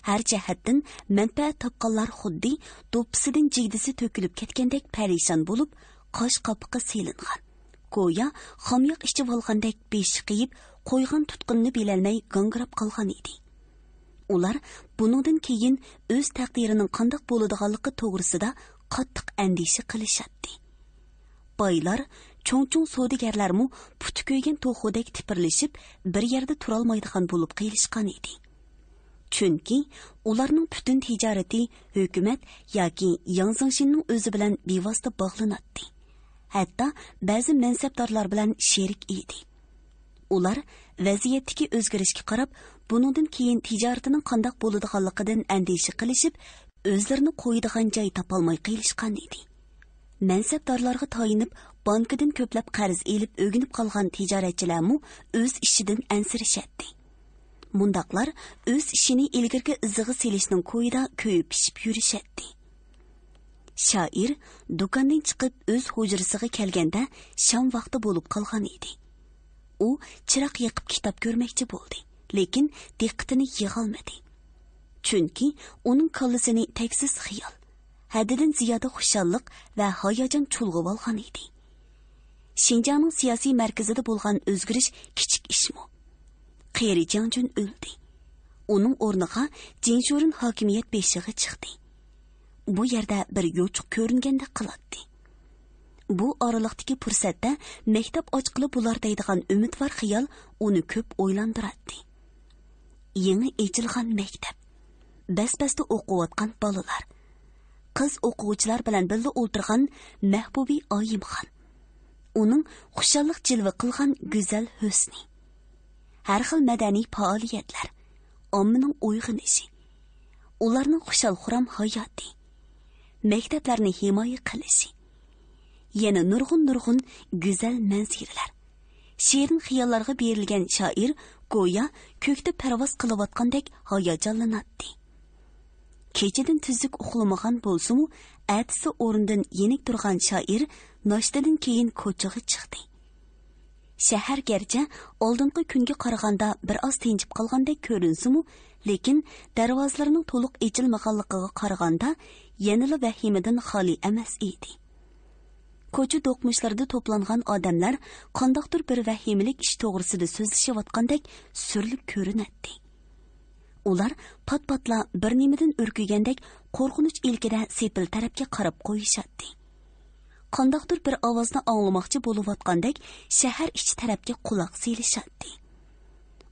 ھەر جەھەتتىن مەنپەئەت تاپقانلار خۇددى دوپپىسىدىن جىگدىسى تۆكۈلۈپ كەتكەندەك پەرىشان بولۇپ، قاش قاپىقى سېلىنغان، گويا خامياق ئىچىۋالغاندەك بېشى قېيىپ، قويغان تۇتقىنىنى بىلەلمەي گاڭگىراپ قالغان ئىدى. ئۇلار بۇنىڭدىن كېيىن ئۆز تەقدىرىنىڭ قانداق بولىدىغانلىقى توغرىسىدا قاتتىق ئەندىشە قىلىشاتتى. بايلار، چوڭ-چوڭ سودىگەرلەرمۇ پۇتى كۆيگەن توخۇدەك تىپىرلىشىپ، بىر يەردە تۇرالمايدىغان بولۇپ قېلىشقان ئىدى. چۈنكى ئۇلارنىڭ پۈتۈن تىجارىتى ھۆكۈمەت ياكى ياڭ زېڭشىننىڭ ئۆزى بىلەن بىۋاسىتە باغلىناتتى. ھەتتا بەزى مەنسەپدارلار بىلەن شېرىك ئىدى. ئۇلار ۋەزىيەتتىكى ئۆزگىرىشكە قاراپ، بۇنىڭدىن كېيىن تىجارىتىنىڭ قانداق بولىدىغانلىقىدىن ئەندىشە قىلىشىپ، ئۆزلىرىنى قويىدىغان جاي تاپالماي قېلىشقان ئىدى. مەنسەپدارلارغا تايىنىپ، بانكىدىن كۆپلەپ قەرز ئېلىپ ئۆگىنىپ قالغان تىجارەتچىلەرمۇ ئۆز ئىشىدىن ئەنسىرىشەتتى. مۇنداقلار ئۆز ئىشىنى ئىلگىرىكى ئىزىغا سېلىشنىڭ كويىدا كۆيۈپ پىشىپ يۈرۈشەتتى. شائىر دۇكاندىن چىقىپ ئۆز ھۇجرىسىغا كەلگەندە شام ۋاقتى بولۇپ قالغان ئىدى. ئۇ چىراغ يېقىپ كىتاب كۆرمەكچى بولدى، لېكىن دىققىتىنى يىغالمىدى. چۈنكى ئۇنىڭ كاللىسىنى تەكسىس خىيال، ھەددىدىن زىيادە خۇشاللىق ۋە ھاياجان چۇلغىۋالغان ئىدى. شىنجاڭنىڭ سىياسىي مەركىزىدە بولغان ئۆزگىرىش كىچىك ئىشمۇ؟ قېرى جياڭجۈن ئۆلدى. ئۇنىڭ ئورنىغا جىنشۇرېن ھاكىمىيەت بېشىغا چىقتى. بۇ يەردە بىر يوچۇق كۆرۈنگەندەك قىلاتتى. بۇ ئارىلىقتىكى پۇرسەتتە مەكتەپ ئاچقىلى بولار دەيدىغان ئۈمىدۋار خىيال ئۇنى كۆپ ئويلاندۇراتتى. يېڭى ئېچىلغان مەكتەپ، بەس-بەستە ئوقۇۋاتقان بالىلار، قىز ئوقۇغۇچىلار بىلەن بىللە ئولتۇرغان مەھبۇبى ئايىمخان، ئۇنىڭ خۇشاللىق جىلۋە قىلغان گۈزەل ھۆسنى، ھەر خىل مەدەنىي پائالىيەتلەر، ئاممىنىڭ ئويغىنىشى، ئۇلارنىڭ خۇشال-خۇرام ھاياتى، مەكتەپلەرنى ھىمايە قىلىشى، يەنە نۇرغۇن-نۇرغۇن گۈزەل مەنزىرىلەر. شېرىن خىياللارغا بېرىلگەن شائىر گويا كۆكتە پەرۋاز قىلىۋاتقاندەك ھاياجانلىناتتى. كېچىدىن تۈزۈك ئۇخلىمىغان بولسىمۇ، ئەتىسى ئورنىدىن يېنىك تۇرغان شائىر ناشتىدىن كېيىن كوچىغا چىقتى. شەھەر گەرچە ئالدىنقى كۈنگە قارىغاندا بىر ئاز تىنچىپ قالغاندەك كۆرۈنسىمۇ، لېكىن دەرۋازىلىرىنىڭ تولۇق ئېچىلمىغانلىقىغا قارىغاندا، يەنىلا ۋەھىمىدىن خالىي ئەمەس ئىدى. كوچا دوقمۇشلىرىدا توپلانغان ئادەملەر قانداقتۇر بىر ۋەھىمىلىك ئىش توغرىسىدا سۆزلىشىۋاتقاندەك سۈرلۈك كۆرۈنەتتى. ئۇلار پات-پاتلا بىر نېمىدىن ئۈركۈگەندەك قورقۇنچ ئىلكىدە سېپىل تەرەپكە قاراپ قويۇشاتتى. قانداقتۇر بىر ئاۋازنى ئاڭلىماقچى بولۇۋاتقاندەك شەھەر ئىچى تەرەپكە قۇلاق سېلىشاتتى.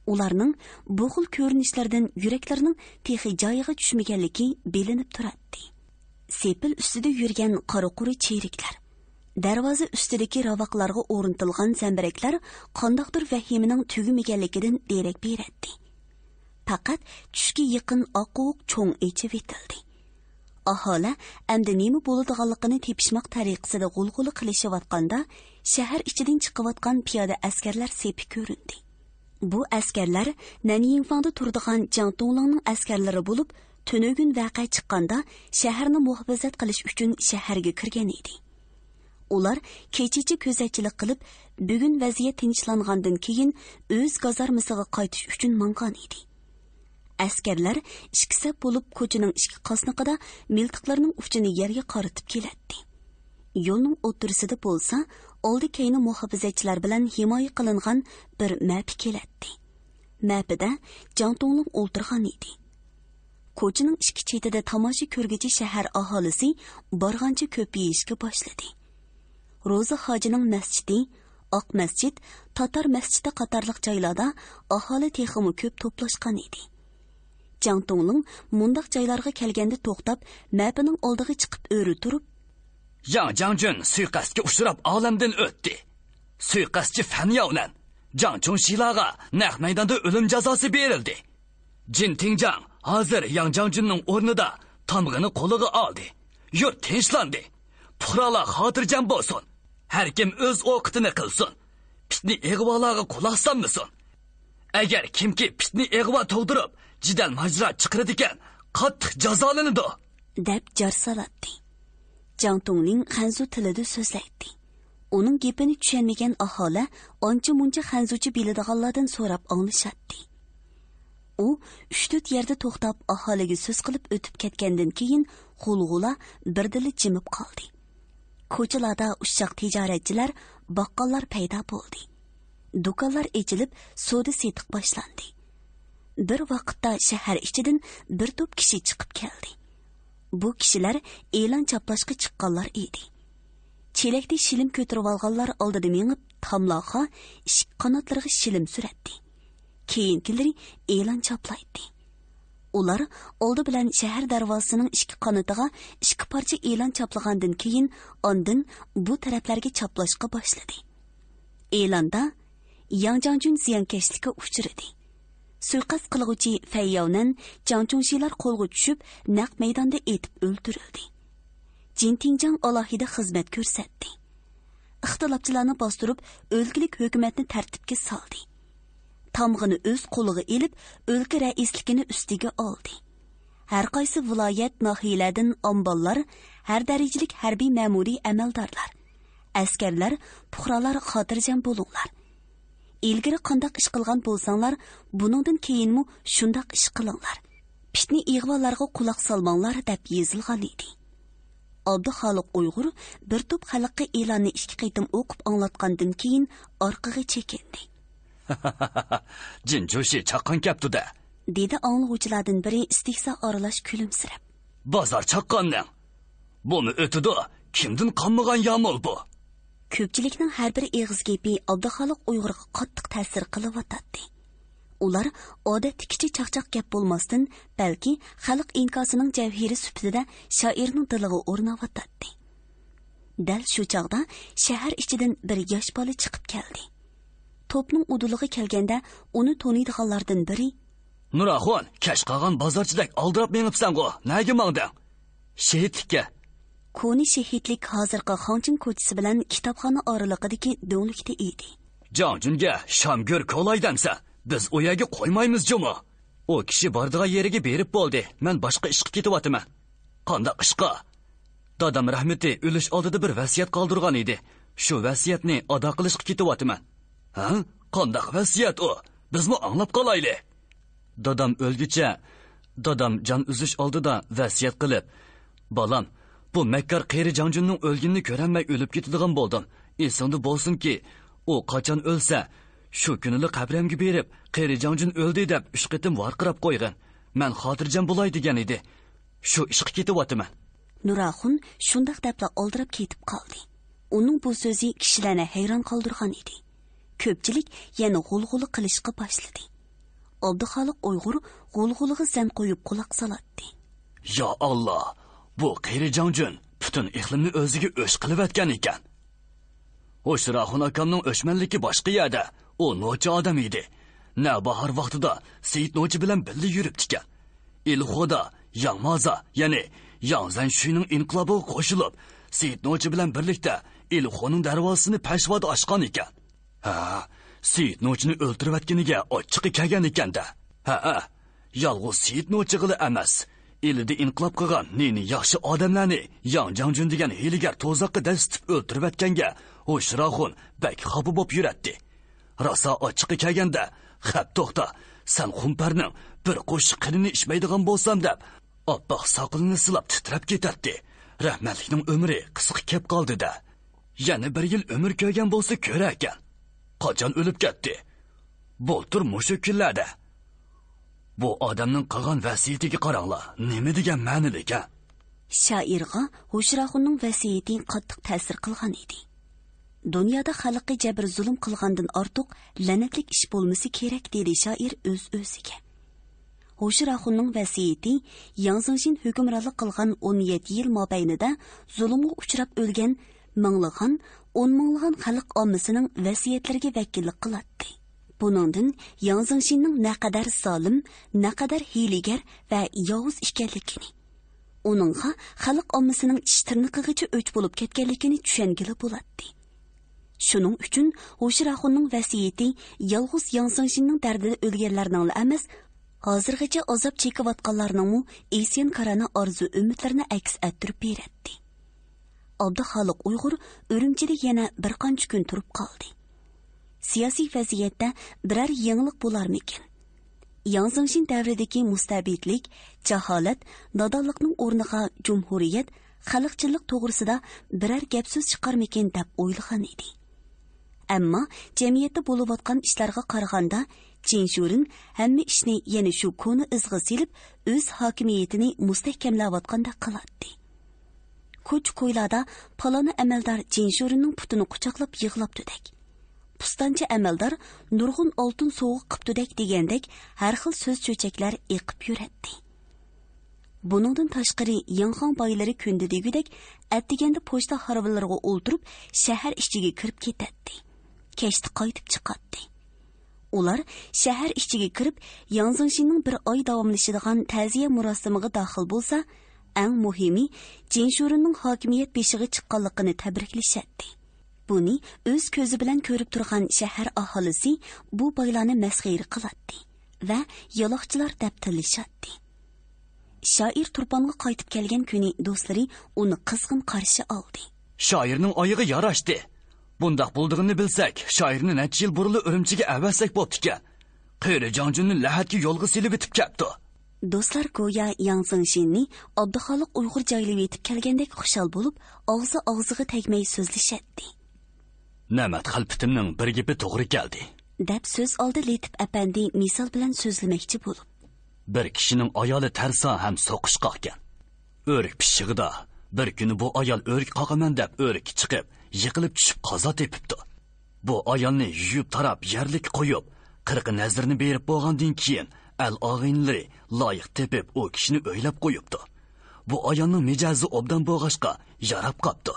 ئۇلارنىڭ بۇ خىل كۆرۈنۈشلىرىدىن يۈرەكلىرىنىڭ تېخى جايىغا چۈشمىگەنلىكى بىلىنىپ تۇراتتى. سېپىل ئۈستىدە يۈرگەن قارا-قۇرا چېرىكلەر، دەرۋازا ئۈستىدىكى راۋاقلارغا ئورنىتىلغان زەمبىرەكلەر قانداقتۇر ۋەھىمىنىڭ تۈگىمىگەنلىكىدىن دېرەك بېرەتتى. پەقەت چۈشكە يېقىن ئاق قوۋۇق چوڭ ئېچىۋېتىلدى. ئاھالە ئەمدى نېمە بولىدىغانلىقىنى تېپىشماق تەرىقىسىدە غۇلغۇلا قىلىشىۋاتقاندا، شەھەر ئىچىدىن چىقىۋاتقان پىيادە ئەسكەرلەر سېپى كۆرۈندى. بۇ ئەسكەرلەر نەنيىڭفاڭدا تۇرىدىغان جياڭ تۇڭلىڭنىڭ ئەسكەرلىرى بولۇپ، تۈنۈگۈن ۋەقە چىققاندا شەھەرنى مۇھاپىزەت قىلىش ئۈچۈن شەھەرگە كىرگەن ئىدى. ئۇلار كېچىچە كۆزەتچىلىك قىلىپ، بۈگۈن ۋەزىيەت تىنچلاندىن كېيىن ئۆز گازارمىسىغا قايتىش ئۈچۈن ماڭغان ئىدى. ئەسكەرلەر ئىككى سەپ بولۇپ كوچىنىڭ ئىككى قاسنىقىدا مىلتىقلىرىنىڭ ئۇچىنى يەرگە قارىتىپ كېلەتتى. يولنىڭ ئوتتۇرىسىدا بولسا ئالدى كەينى مۇھاپىزەتچىلەر بىلەن ھىمايە قىلىنغان بىر مەپە كېلەتتى. مەپىدە جاڭ تۇڭلۇڭ ئولتۇرغان ئىدى. كوچىنىڭ ئىككى چېتىدە تاماشا كۆرگۈچى شەھەر ئاھالىسى بارغانچە كۆپىيىشكە باشلىدى. روزا ھاجىنىڭ مەسچىتى، ئاق مەسچىت، تاتار مەسچىتى قاتارلىق جايلاردا ئاھالى تېخىمۇ كۆپ توپلاشقان ئىدى. جاڭ تۇڭلۇڭ مۇنداق جايلارغا كەلگەندە توختاپ، مەپىنىڭ ئالدىغا چىقىپ ئۆرە تۇرۇپ، ياڭ جاڭجۈن سۇيىقەستكە ئۇچراپ ئالەمدىن ئۆتتى. سۇيىقەستچى فەن ياۋنەن، جاڭ چۇڭشىلارغا نەق مەيداندا ئۆلۈم جازاسى بېرىلدى. جىن تىڭجاڭ ھازىر ياڭ جاڭجۈننىڭ ئورنىدا تامغىنى قولىغا ئالدى. يۇرت تىنچلاندى. پۇقرالار خاتىرجەم بولسۇن. ھەر كىم ئۆز ئوقىتىنى قىلسۇن. پىتنە ئىغۋالارغا قۇلاق سالمىسۇن. ئەگەر كىمكى پىتنە ئىغۋا تۇغدۇرۇپ، جېدەل ماجىرا چىقىرىدىكەن، قاتتىق جازالىنىدۇ، دەپ جار سالاتتى. جاڭ تۇڭلىڭ خەنزۇ تىلىدا سۆزلەيتتى. ئۇنىڭ گېپىنى چۈشەنمىگەن ئاھالە ئانچە-مۇنچە خەنزۇچە بىلىدىغانلاردىن سوراپ ئاڭلىشاتتى. ئۇ ئۈچ-تۆت يەردە توختاپ، ئاھالىگە سۆز قىلىپ ئۆتۈپ كەتكەندىن كېيىن، غۇلغۇلا بىردىنلا جىمىپ قالدى. كوچىلاردا ئۇششاق تىجارەتچىلەر، باققاللار پەيدا بولدى. دۇكانلار ئېچىلىپ، سودا-سېتىق باشلاندى. بىر ۋاقىتتا شەھەر ئىچىدىن بىر توپ كىشى چىقىپ كەلدى. بۇ كىشىلەر ئېلان چاپلاشقا چىققانلار ئىدى. چېلەكتە شىلىم كۆتۈرۈۋالغانلار ئالدىدا مېڭىپ، تاملارغا، ئىشىك قاناتلىرىغا شىلىم سۈرەتتى. كېيىنكىلىرى ئېلان چاپلايتتى. ئۇلار ئالدى بىلەن شەھەر دەرۋازىسىنىڭ ئىككى قانىتىغا ئىككى پارچە ئېلان چاپلىغاندىن كېيىن، ئاندىن بۇ تەرەپلەرگە چاپلاشقا باشلىدى. ئېلاندا، ياڭ جاڭجۈن زىيانكەشلىككە ئۇچرىدى. سۇيىقەست قىلغۇچى فەيياۋنەن جاڭ چۇڭشىلار قولغا چۈشۈپ، نەق مەيداندا ئېتىپ ئۆلتۈرۈلدى. جىن تىڭجاڭ ئالاھىدە خىزمەت كۆرسەتتى. ئىختىلاپچىلارنى باستۇرۇپ، ئۆلكىلىك ھۆكۈمەتنى تەرتىپكە سالدى. تامغىنى ئۆز قولىغا ئېلىپ، ئۆلكە رەئىسلىكىنى ئۈستىگە ئالدى. ھەر قايسى ۋىلايەت، ناھىيەلەردىن ئامباللار، ھەر دەرىجىلىك ھەربىي مەمۇرىي ئەمەلدارلار، ئەسكەرلەر، پۇقرالار خاتىرجەم بولۇڭلار. ئىلگىرى قانداق ئىش قىلغان بولساڭلار، بۇنىڭدىن كېيىنمۇ شۇنداق ئىش قىلىڭلار. پىتنە ئىغۋالارغا قۇلاق سالماڭلار، دەپ يېزىلغان ئىدى. ئابدۇخالىق ئۇيغۇر بىر توپ خەلققە ئېلاننى ئىككى قېتىم ئوقۇپ ئاڭلاتقاندىن كېيىن ئارقىغا چېكىندى. جىن چۇشى چاققان كەپتۇ-دە، دېدى ئاڭلىغۇچىلاردىن بىرى ئىستېھزا ئارىلاش كۈلۈمسىرەپ. بازار چاققاننىڭ. بۇمۇ ئۆتىدۇ، كىمدىن قانمىغان يامۇل بۇ؟ كۆپچىلىكنىڭ ھەر بىر ئېغىز گېپى ئابدۇخالىق ئۇيغۇرغا قاتتىق تەسىر قىلىۋاتاتتى. ئۇلار ئادەتتىكىچە چاقچاق گەپ بولماستىن، بەلكى خەلق ئىنكاسىنىڭ جەۋھىرى سۈپىتىدە شائىرنىڭ دىلىغا ئورناۋاتاتتى. دەل شۇ چاغدا شەھەر ئىچىدىن بىر ياش بالا چىقىپ كەلدى. توپنىڭ ئۇدۇلىغا كەلگەندە، ئۇنى تونۇيدىغانلاردىن بىرى، نۇراخۇن، كەچ قالغان بازارچىدەك ئالدىراپ مېڭىپسەنغۇ، نەگە ماڭدىڭ؟ شېھىتلىككە. كونا شېھىتلىك ھازىرقى خاڭچىڭ كوچىسى بىلەن كىتابخانا ئارىلىقىدىكى دۆڭلۈكتە ئىدى. جاڭجۈنگە شام گۆر كولاي دەمسەن، بىز ئۇ يەرگە قويمايمىز جۇمۇ. ئۇ كىشى بارىدىغان يېرىگە بېرىپ بولدى، مەن باشقا ئىشقا كېتىۋاتىمەن. قانداق ئىشقا؟ دادام رەھمىتى ئۆلۈش ئالدىدا بىر ۋەسىيەت قالدۇرغان ئىدى. شۇ ۋەسىيەتنى ئادا قىلىشقا كېتىۋاتىمەن. ھە؟ قانداق ۋەسىيەت ئۇ؟ بىزمۇ ئاڭلاپ قالايلى. دادام ئۆلگۈچە، دادام جان ئۈزۈش ئالدىدا ۋەسىيەت قىلىپ، بالام، بۇ مەككار قېرى جاڭجۈننىڭ ئۆلگىنىنى كۆرەلمەي ئۆلۈپ كېتىدىغان بولدۇم. ئېسىڭدە بولسۇنكى، ئۇ قاچان ئۆلسە، شۇ كۈنىلا قەبرەمگە بېرىپ، قېرى جاڭجۈن ئۆلدى دەپ ئۈچ قېتىم ۋارقىراپ قويغىن. مەن خاتىرجەم بولاي دېگەن ئىدى. شۇ ئىشقا كېتىۋاتىمەن. نۇراخۇن شۇنداق دەپلا ئالدىراپ كېتىپ قالدى. ئۇنىڭ بۇ سۆزى كىشىلەرنى ھەيران قالدۇرغان ئىدى. كۆپچىلىك يەنە غۇلغۇلا قىلىشقا باشلىدى. ئابدۇخالىق ئۇيغۇر غۇلغۇلىغا زەن قويۇپ قۇلاق سالاتتى. يا ئاللا، بۇ قېرى جاڭجۈن پۈتۈن ئىقلىمنى ئۆزىگە ئۆچ قىلىۋەتكەن ئىكەن. ھوشراخۇن ئاكامنىڭ ئۆچمەنلىكى باشقا يەردە. ئۇ نوچى ئادەم ئىدى. نەۋباھار ۋاقتىدا سېيىت نوچى بىلەن بىللە يۈرۈپتىكەن. ئىلىخودا ياڭمازا، يەنى ياڭ زەنشۈينىڭ ئىنقىلابىغا قوشۇلۇپ، سېيىت نوچى بىلەن بىرلىكتە ئىلىخونىڭ دەرۋازىسىنى پەشۋادا ئاچقان ئىكەن. ھە، سېيىت نوچىنى ئۆلتۈرۈۋەتكىنىگە ئاچچىقى كەلگەن ئىكەن-دە. ھەئە، يالغۇز سېيىت نوچىغىلا ئەمەس، ئىلىدە ئىنقىلاب قىلغان نى-نى ياخشى ئادەملەرنى ياڭ جاڭجۈن دېگەن ھىيلىگەر تۇزاققا دەسسىتىپ ئۆلتۈرۈۋەتكەنگە ھوشراخۇن بەك خاپا بولۇپ يۈرەتتى. راسا ئاچچىقى كەلگەندە، خەپ توختا، سەن خۇمپەرنىڭ بىر قوشۇق قېنىنى ئىچمەيدىغان بولسام دەپ، ئاپئاق ساقىلىنى سىلاپ تىترەپ كېتەتتى. رەھمەتلىكنىڭ ئۆمرى قىسقا كەپ قالدى-دە. يەنە بىر يىل ئۆمۈر كۆرگەن بولسا كۆرەركەن. قاچان ئۆلۈپ كەتتى؟ بۇلتۇر مۇشۇ كۈنلەردە. بۇ ئادەمنىڭ قىلغان ۋەسىيىتىگە قاراڭلار، نېمە دېگەن مەنىلىك ھە؟ شائىرغا ھوشراخۇننىڭ ۋەسىيىتى قاتتىق تەسىر قىلغان ئىدى. دۇنيادا خەلققە جەبىر زۇلۇم قىلغاندىن ئارتۇق لەنەتلىك ئىش بولمىسا كېرەك، دېدى شائىر ئۆز-ئۆزىگە. ھوشراخۇننىڭ ۋەسىيىتى ياڭ زېڭشىن ھۆكۈمرانلىق قىلغان ئون يەتتە يىل مابەينىدە زۇلۇمغا ئۇچراپ ئۆلگەن مىڭلىغان، ئون مىڭلىغان خەلق ئاممىسىنىڭ ۋەسىيەتلىرىگە ۋەكىللىك قىلاتتى. بۇنىڭدىن ياڭ زېڭشىننىڭ نەقەدەر زالىم، نەقەدەر ھىيلىگەر ۋە ياۋۇز ئىكەنلىكىنى، ئۇنىڭغا خەلق ئاممىسىنىڭ چىش تىرنىقىغىچە ئۆچ بولۇپ كەتكەنلىكىنى چۈشەنگىلى بولاتتى. شۇنىڭ ئۈچۈن ھوشراخۇننىڭ ۋەسىيىتى يالغۇز ياڭ زېڭشىننىڭ دەردىدە ئۆلگەنلەرنىڭلا ئەمەس، ھازىرغىچە ئازاب چېكىۋاتقانلارنىڭمۇ ئىسيانكارانە ئارزۇ-ئۈمىدلىرىنى ئەكس ئەتتۈرۈپ بېرەتتى. ئابدۇخالىق ئۇيغۇر ئۈرۈمچىدە يەنە بىر قانچە كۈن تۇرۇپ قالدى. سىياسىي ۋەزىيەتتە بىرەر يېڭىلىق بولارمىكىن؟ ياڭ زېڭشىن دەۋرىدىكى مۇستەبىتلىك، جاھالەت، نادانلىقنىڭ ئورنىغا جۇمھۇرىيەت، خەلقچىللىق توغرىسىدا بىرەر گەپ-سۆز چىقارمىكىن دەپ ئويلىغان ئىدى. ئەمما جەمئىيەتتە بولۇۋاتقان ئىشلارغا قارىغاندا، جىنشۇرىن ھەممە ئىشنى يەنە شۇ كونا ئىزغا سېلىپ، ئۆز ھاكىمىيىتىنى مۇستەھكەملەۋاتقاندەك قىلاتتى. كوچا-كويلاردا پالانى ئەمەلدار جىنشۇرىننىڭ پۇتىنى قۇچاقلاپ يىغلاپتۇدەك، پۇستانچى ئەمەلدار نۇرغۇن ئالتۇن سوۋغا قىپتۇدەك دېگەندەك ھەر خىل سۆز-چۆچەكلەر ئېقىپ يۈرەتتى. بۇنىڭدىن تاشقىرى، ياڭخاڭ بايلىرى كۈندە دېگۈدەك ئەتىگەندە پوچتا ھارۋىلىرىغا ئولتۇرۇپ، شەھەر ئىچىگە كىرىپ كېتەتتى. كەچتە قايتىپ چىقاتتى. ئۇلار شەھەر ئىچىگە كىرىپ، ياڭ زېڭشىننىڭ بىر ئاي داۋاملىشىدىغان تەزىيە مۇراسىمىغا داخىل بولسا، ئەڭ مۇھىمى، جىنشۇرىننىڭ ھاكىمىيەت بېشىغا چىققانلىقىنى تەبرىكلىشەتتى. بۇنى ئۆز كۆزى بىلەن كۆرۈپ تۇرغان شەھەر ئاھالىسى بۇ بايلارنى مەسخىرە قىلاتتى ۋە يالاقچىلار دەپ تىللىشاتتى. شائىر تۇرپانغا قايتىپ كەلگەن كۈنى دوستلىرى ئۇنى قىزغىن قارشى ئالدى. شائىرنىڭ ئايىغى ياراشتى. بۇنداق بولىدىغىنىنى بىلسەك، شائىرنى نەچچە يىل بۇرۇنلا ئۈرۈمچىگە ئەۋەتسەك بوپتىكەن. قېرى جاڭجۈننى لەھەتكە يولغا سېلىۋېتىپ كەپتۇ. دوستلار گويا ياڭ زېڭشىننى ئابدۇخالىق ئۇيغۇر جايلىۋېتىپ كەلگەندەك خۇشال بولۇپ، ئاغزى ئاغزىغا تەگمەي سۆزلىشەتتى. نەمەت خەلپىتىمنىڭ بىر گېپى توغرا كەلدى، دەپ سۆز ئالدى لېتىپ ئەپەندى مىسال بىلەن سۆزلىمەكچى بولۇپ. بىر كىشىنىڭ ئايالى تەرسا ھەم سوقۇشقاقكەن. ئۆرۈك پىششىقىدا بىر كۈنى بۇ ئايال ئۆرۈك قاقىمەن دەپ ئۆرۈككە چىقىپ، يىقىلىپ چۈشۈپ قازا تېپىپتۇ. بۇ ئايالنى يۇيۇپ تاراپ يەرلىككە قويۇپ، قىرقى نەزىرىنى بېرىپ بولغاندىن كېيىن، ئەل ئاغىنىلىرى لايىق تېپىپ ئۇ كىشىنى ئۆيلەپ قويۇپتۇ. بۇ ئايالنىڭ مىجەزى ئوبدان بولغاچقا ياراپ قاپتۇ.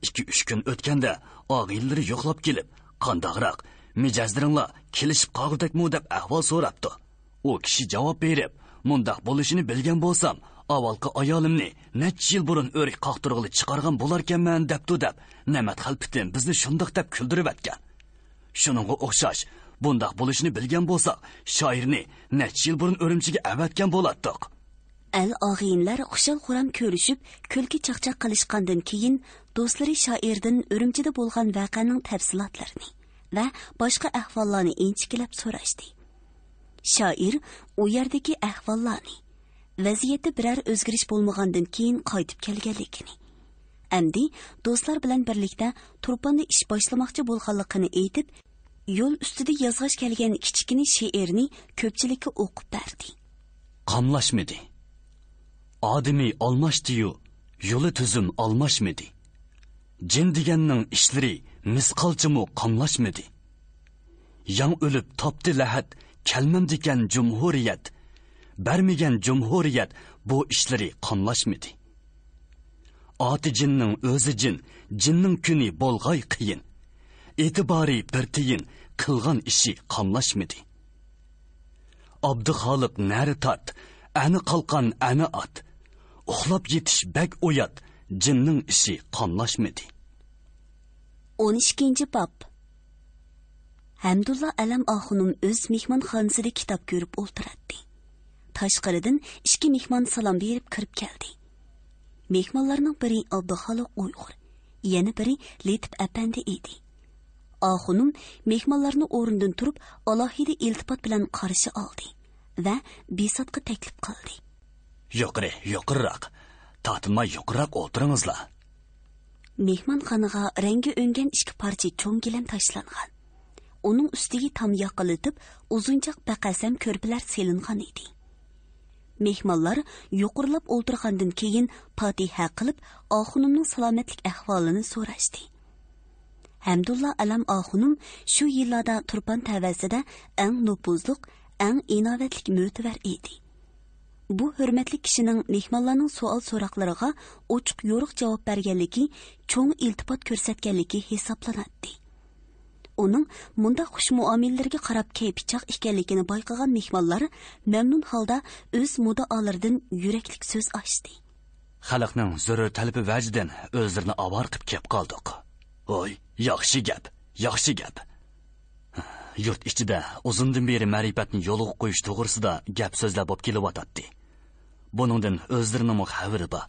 ئىككى-ئۈچ كۈن ئۆتكەندە ئاغىنىلىرى يوقلاپ كېلىپ، قانداقراق، مىجەزلىرىڭلار كېلىشىپ قالغۇدەكمۇ دەپ ئەھۋال سوراپتۇ. ئۇ كىشى جاۋاب بېرىپ، مۇنداق بولۇشىنى بىلگەن بولسام، ئاۋۋالقى ئايالىمنى نەچچە يىل بۇرۇن ئۆرۈك قاقتۇرغىلى چىقارغان بولاركەنمەن دەپتۇ دەپ، نەمەت خەلپىتىم بىزنى شۇنداق دەپ كۈلدۈرۈۋەتكەن. شۇنىڭغا ئوخشاش، بۇنداق بولۇشىنى بىلگەن بولساق، شائىرنى نەچچە يىل بۇرۇن ئۈرۈمچىگە ئەۋەتكەن بولاتتۇق. ئەل ئاغىنىلەر خۇشال-خۇرام كۆرۈشۈپ، كۈلكە-چاقچاق قىلىشقاندىن كېيىن، دوستلىرى شائىردىن ئۈرۈمچىدە بولغان ۋەقەنىڭ تەپسىلاتلىرىنى ۋە باشقا ئەھۋاللارنى ئىنچىكىلەپ سوراشتى. شائىر ئۇ يەردىكى ئەھۋاللارنى، ۋەزىيەتتە بىرەر ئۆزگىرىش بولمىغاندىن كېيىن قايتىپ كەلگەنلىكىنى، ئەمدى دوستلار بىلەن بىرلىكتە تۇرپاندا ئىش باشلىماقچى بولغانلىقىنى ئېيتىپ، يول ئۈستىدە يازغاچ كەلگەن كىچىككىنە شېئىرنى كۆپچىلىككە ئوقۇپ بەردى. قاملاشمىدى. ئادىمى ئالماشتىيۇ، يولى تۈزۈم ئالماشمىدى. جىن دېگەننىڭ ئىشلىرى مىسقالچىمۇ قاملاشمىدى. ياڭ ئۆلۈپ تاپتى لەھەت، كەلمەمدىكەن جۇمھۇرىيەت. بەرمىگەن جۇمھۇرىيەت بۇ ئىشلىرى قاملاشمىدى. ئاتى جىننىڭ ئۆزى جىن، جىننىڭ كۈنى بولغاي قىيىن. ئېتىبارى بىر تىيىن، قىلغان ئىشى قاملاشمىدى. ئابدۇخالىق نەرى تارت، ئەنە قالقان، ئەنە ئات. ئۇخلاپ يېتىش بەك ئويات، جىننىڭ ئىشى قاملاشمىدى. ئون ئىككىنچى باب. ھەمدۇللا ئەلەم ئاخۇنۇم ئۆز مېھمانخانىسىدا كىتاب كۆرۈپ ئولتۇراتتى. تاشقىرىدىن ئىككى مېھمان سالام بېرىپ كىرىپ كەلدى. مېھمانلارنىڭ بىرى ئابدۇخالىق ئۇيغۇر، يەنە بىرى لېتىپ ئەپەندى ئىدى. ئاخۇنۇم مېھمانلارنى ئورنىدىن تۇرۇپ، ئالاھىدە ئىلتىپات بىلەن قارشى ئالدى ۋە بىساتقا تەكلىپ قىلدى. يۇقىرى، يۇقىرىراق. تارتىنماي يۇقىرىراق ئولتۇرۇڭلار. مېھمانخانىغا رەڭگى ئۆڭگەن ئىككى پارچە چوڭ گىلەم تاشلانغان. ئۇنىڭ ئۈستىگە تام ياقىلىتىپ، ئۇزۇنچاق بەقەسەم كۆرپىلەر سېلىنغان ئىدى. مېھمانلار يۇقىرىلاپ ئولتۇرغاندىن كېيىن، پاتىھە قىلىپ، ئاخۇنۇمنىڭ سالامەتلىك ئەھۋالىنى سوراشتى. ھەمدۇللا ئەلەم ئاخۇنۇم شۇ يىللاردا تۇرپان تەۋەسىدە ئەڭ نوپۇزلۇق، ئەڭ ئىناۋەتلىك مۆتىۋەر ئىدى. بۇ ھۆرمەتلىك كىشىنىڭ مېھمانلارنىڭ سوئال-سوراقلىرىغا ئوچۇق-يورۇق جاۋاب بەرگەنلىكى، چوڭ ئىلتىپات كۆرسەتكەنلىكى ھېسابلىناتتى. ئۇنىڭ مۇنداق خۇش مۇئامىلىلىرىگە قاراپ كەيپى چاغ ئىكەنلىكىنى بايقىغان مېھمانلار مەمنۇن ھالدا ئۆز مۇددىئالىرىدىن يۈرەكلىك سۆز ئاچتى. خەلقنىڭ زۆرۈر تەلىپى ۋەجىدىن ئۆزلىرىنى ئاۋارە قىلىپ كەپ قالدۇق. ھوي، ياخشى گەپ، ياخشى گەپ. يۇرت ئىچىدە ئۇزۇندىن بېرى مەرىپەتنى يولغا قويۇش توغرىسىدا گەپ سۆزلەر بولۇپ كېلىۋاتاتتى. بۇنىڭدىن ئۆزلىرىنىڭمۇ خەۋىرى بار.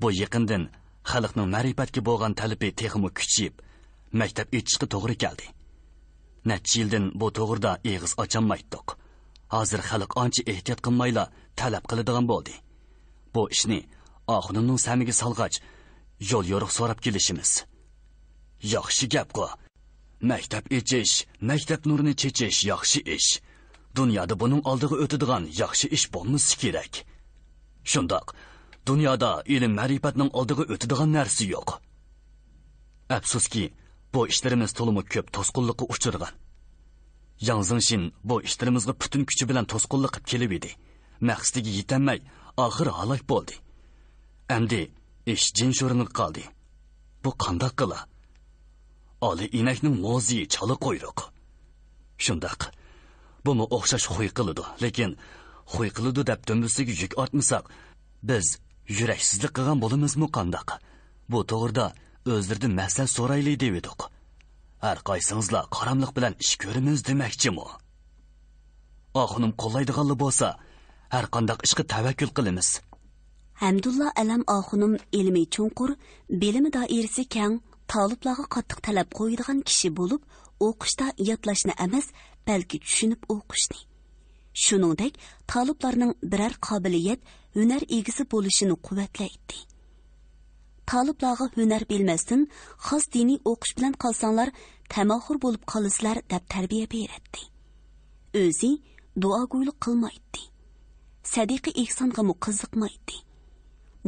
بۇ يېقىندىن خەلقنىڭ مەرىپەتكە بولغان تەلىپى تېخىمۇ كۈچىيىپ، مەكتەپ ئېچىشقا توغرا كەلدى. نەچچە يىلدىن بۇ توغرىدا ئېغىز ئاچالمايتتۇق. ھازىر خەلق ئانچە ئېھتىيات قىلمايلا تەلەپ قىلىدىغان بولدى. بۇ ئىشنى ئاخۇنۇمنىڭ سەمىگە سالغاچ، يول يورۇق سوراپ كېلىشىمىز. ياخشى گەپقۇ. مەكتەپ ئېچىش، مەكتەپ نۇرىنى چېچىش ياخشى ئىش. دۇنيادا بۇنىڭ ئالدىغا ئۆتىدىغان ياخشى ئىش بولمىسا كېرەك. شۇنداق، دۇنيادا ئىلىم-مەرىپەتنىڭ ئالدىغا ئۆتىدىغان نەرسە يوق. ئەپسۇسكى، بۇ ئىشلىرىمىز تولىمۇ كۆپ توسقۇنلۇققا ئۇچرىغان. ياڭ زېڭشىن بۇ ئىشلىرىمىزغا پۈتۈن كۈچى بىلەن توسقۇنلۇق قىلىپ كېلىۋىدى. مەقسىتىگە يېتەلمەي، ئاخىرى ھالاك بولدى. ئەمدى ئىش جىن شورىنىغا قالدى. بۇ قانداق قىلا؟ ئالى ئىنەكنىڭ موزىيى چالا قۇيرۇق. شۇنداق. بۇمۇ ئوخشاش خۇي قىلىدۇ. لېكىن خۇي قىلىدۇ دەپ دۈمبىسىگە يۈك ئارتمىساق، بىز يۈرەكسىزلىك قىلغان بولىمىزمۇ قانداق؟ بۇ توغرىدا ئۆزلىرىدىن مەسلىھەت سورايلى دېۋىدۇق. ھەر قايسىڭىزلا قاراملىق بىلەن ئىش كۆرىمىز دېمەكچىمۇ؟ ئاخۇنۇم قوللايدىغانلا بولسا، ھەر قانداق ئىشقا تەۋەككۈل قىلىمىز. ھەمدۇللا ئەلەم ئاخۇنۇم ئىلمى چوڭقۇر، بىلىمى دائىرىسى كەڭ، تالىپلارغا قاتتىق تەلەپ قويىدىغان كىشى بولۇپ، ئوقۇشتا يادلاشنى ئەمەس، بەلكى چۈشىنىپ ئوقۇشنى، شۇنىڭدەك تالىپلارنىڭ بىرەر قابىلىيەت، ھۈنەر ئىگىسى بولۇشىنى قۇۋۋەتلەيتتى. تالىپلارغا ھۈنەر بىلمەستىن، خاس دىنىي ئوقۇش بىلەن قالساڭلار، تەماخۇر بولۇپ قالىسىلەر، دەپ تەربىيە بېرەتتى. ئۆزى دۇئاگويلۇق قىلمايتتى. سەدىقە ئېھسانغىمۇ قىزىقمايتتى.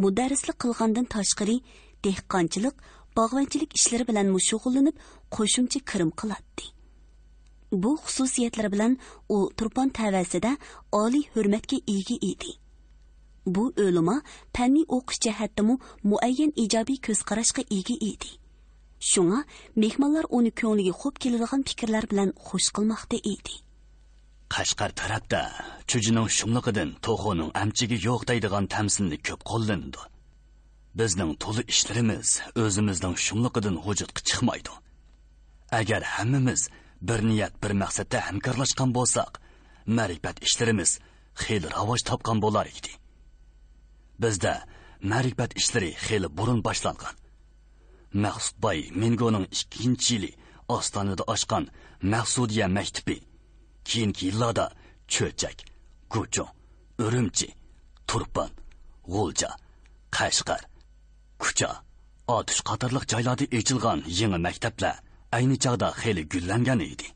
مۇدەررىسلىك قىلغاندىن تاشقىرى، دېھقانچىلىق، باغۋەنچىلىك ئىشلىرى بىلەنمۇ شۇغۇللىنىپ، قوشۇمچە كىرىم قىلاتتى. بۇ خۇسۇسىيەتلىرى بىلەن ئۇ تۇرپان تەۋەسىدە ئالىي ھۆرمەتكە ئىگە ئىدى. بۇ ئۆلىما پەننىي ئوقۇش جەھەتتىمۇ مۇئەييەن ئىجابىي كۆز قاراشقا ئىگە ئىدى. شۇڭا مېھمانلار ئۇنى كۆڭلىگە خوپ كېلىدىغان پىكىرلەر بىلەن خوش قىلماقتا ئىدى. قەشقەر تەرەپتە چۈجىنىڭ شۇملۇقىدىن توخۇنىڭ ئەمچىكى يوق دەيدىغان تەمسىلنى كۆپ قوللىنىدۇ. بىزنىڭ تولا ئىشلىرىمىز ئۆزىمىزنىڭ شۇملۇقىدىن ۋۇجۇدقا چىقمايدۇ. ئەگەر ھەممىمىز بىر نىيەت، بىر مەقسەتتە ھەمكارلاشقان بولساق، مەرىپەت ئىشلىرىمىز خېلى راۋاج تاپقان بولار ئىدى. بىزدە مەرىپەت ئىشلىرى خېلى بۇرۇن باشلانغان. مەخسۇت باي مىنگونىڭ ئىككىنچى يىلى ئاستانىدا ئاچقان مەخسۇدىيە مەكتىپى كېيىنكى يىللاردا چۆچەك، گۇچۇڭ، ئۈرۈمچى، تۇرپان، غۇلجا، قەشقەر، كۇچا، ئاتۇش قاتارلىق جايلاردا ئېچىلغان يېڭى مەكتەپلەر ئەينى چاغدا خېلى گۈللەنگەن ئىدى.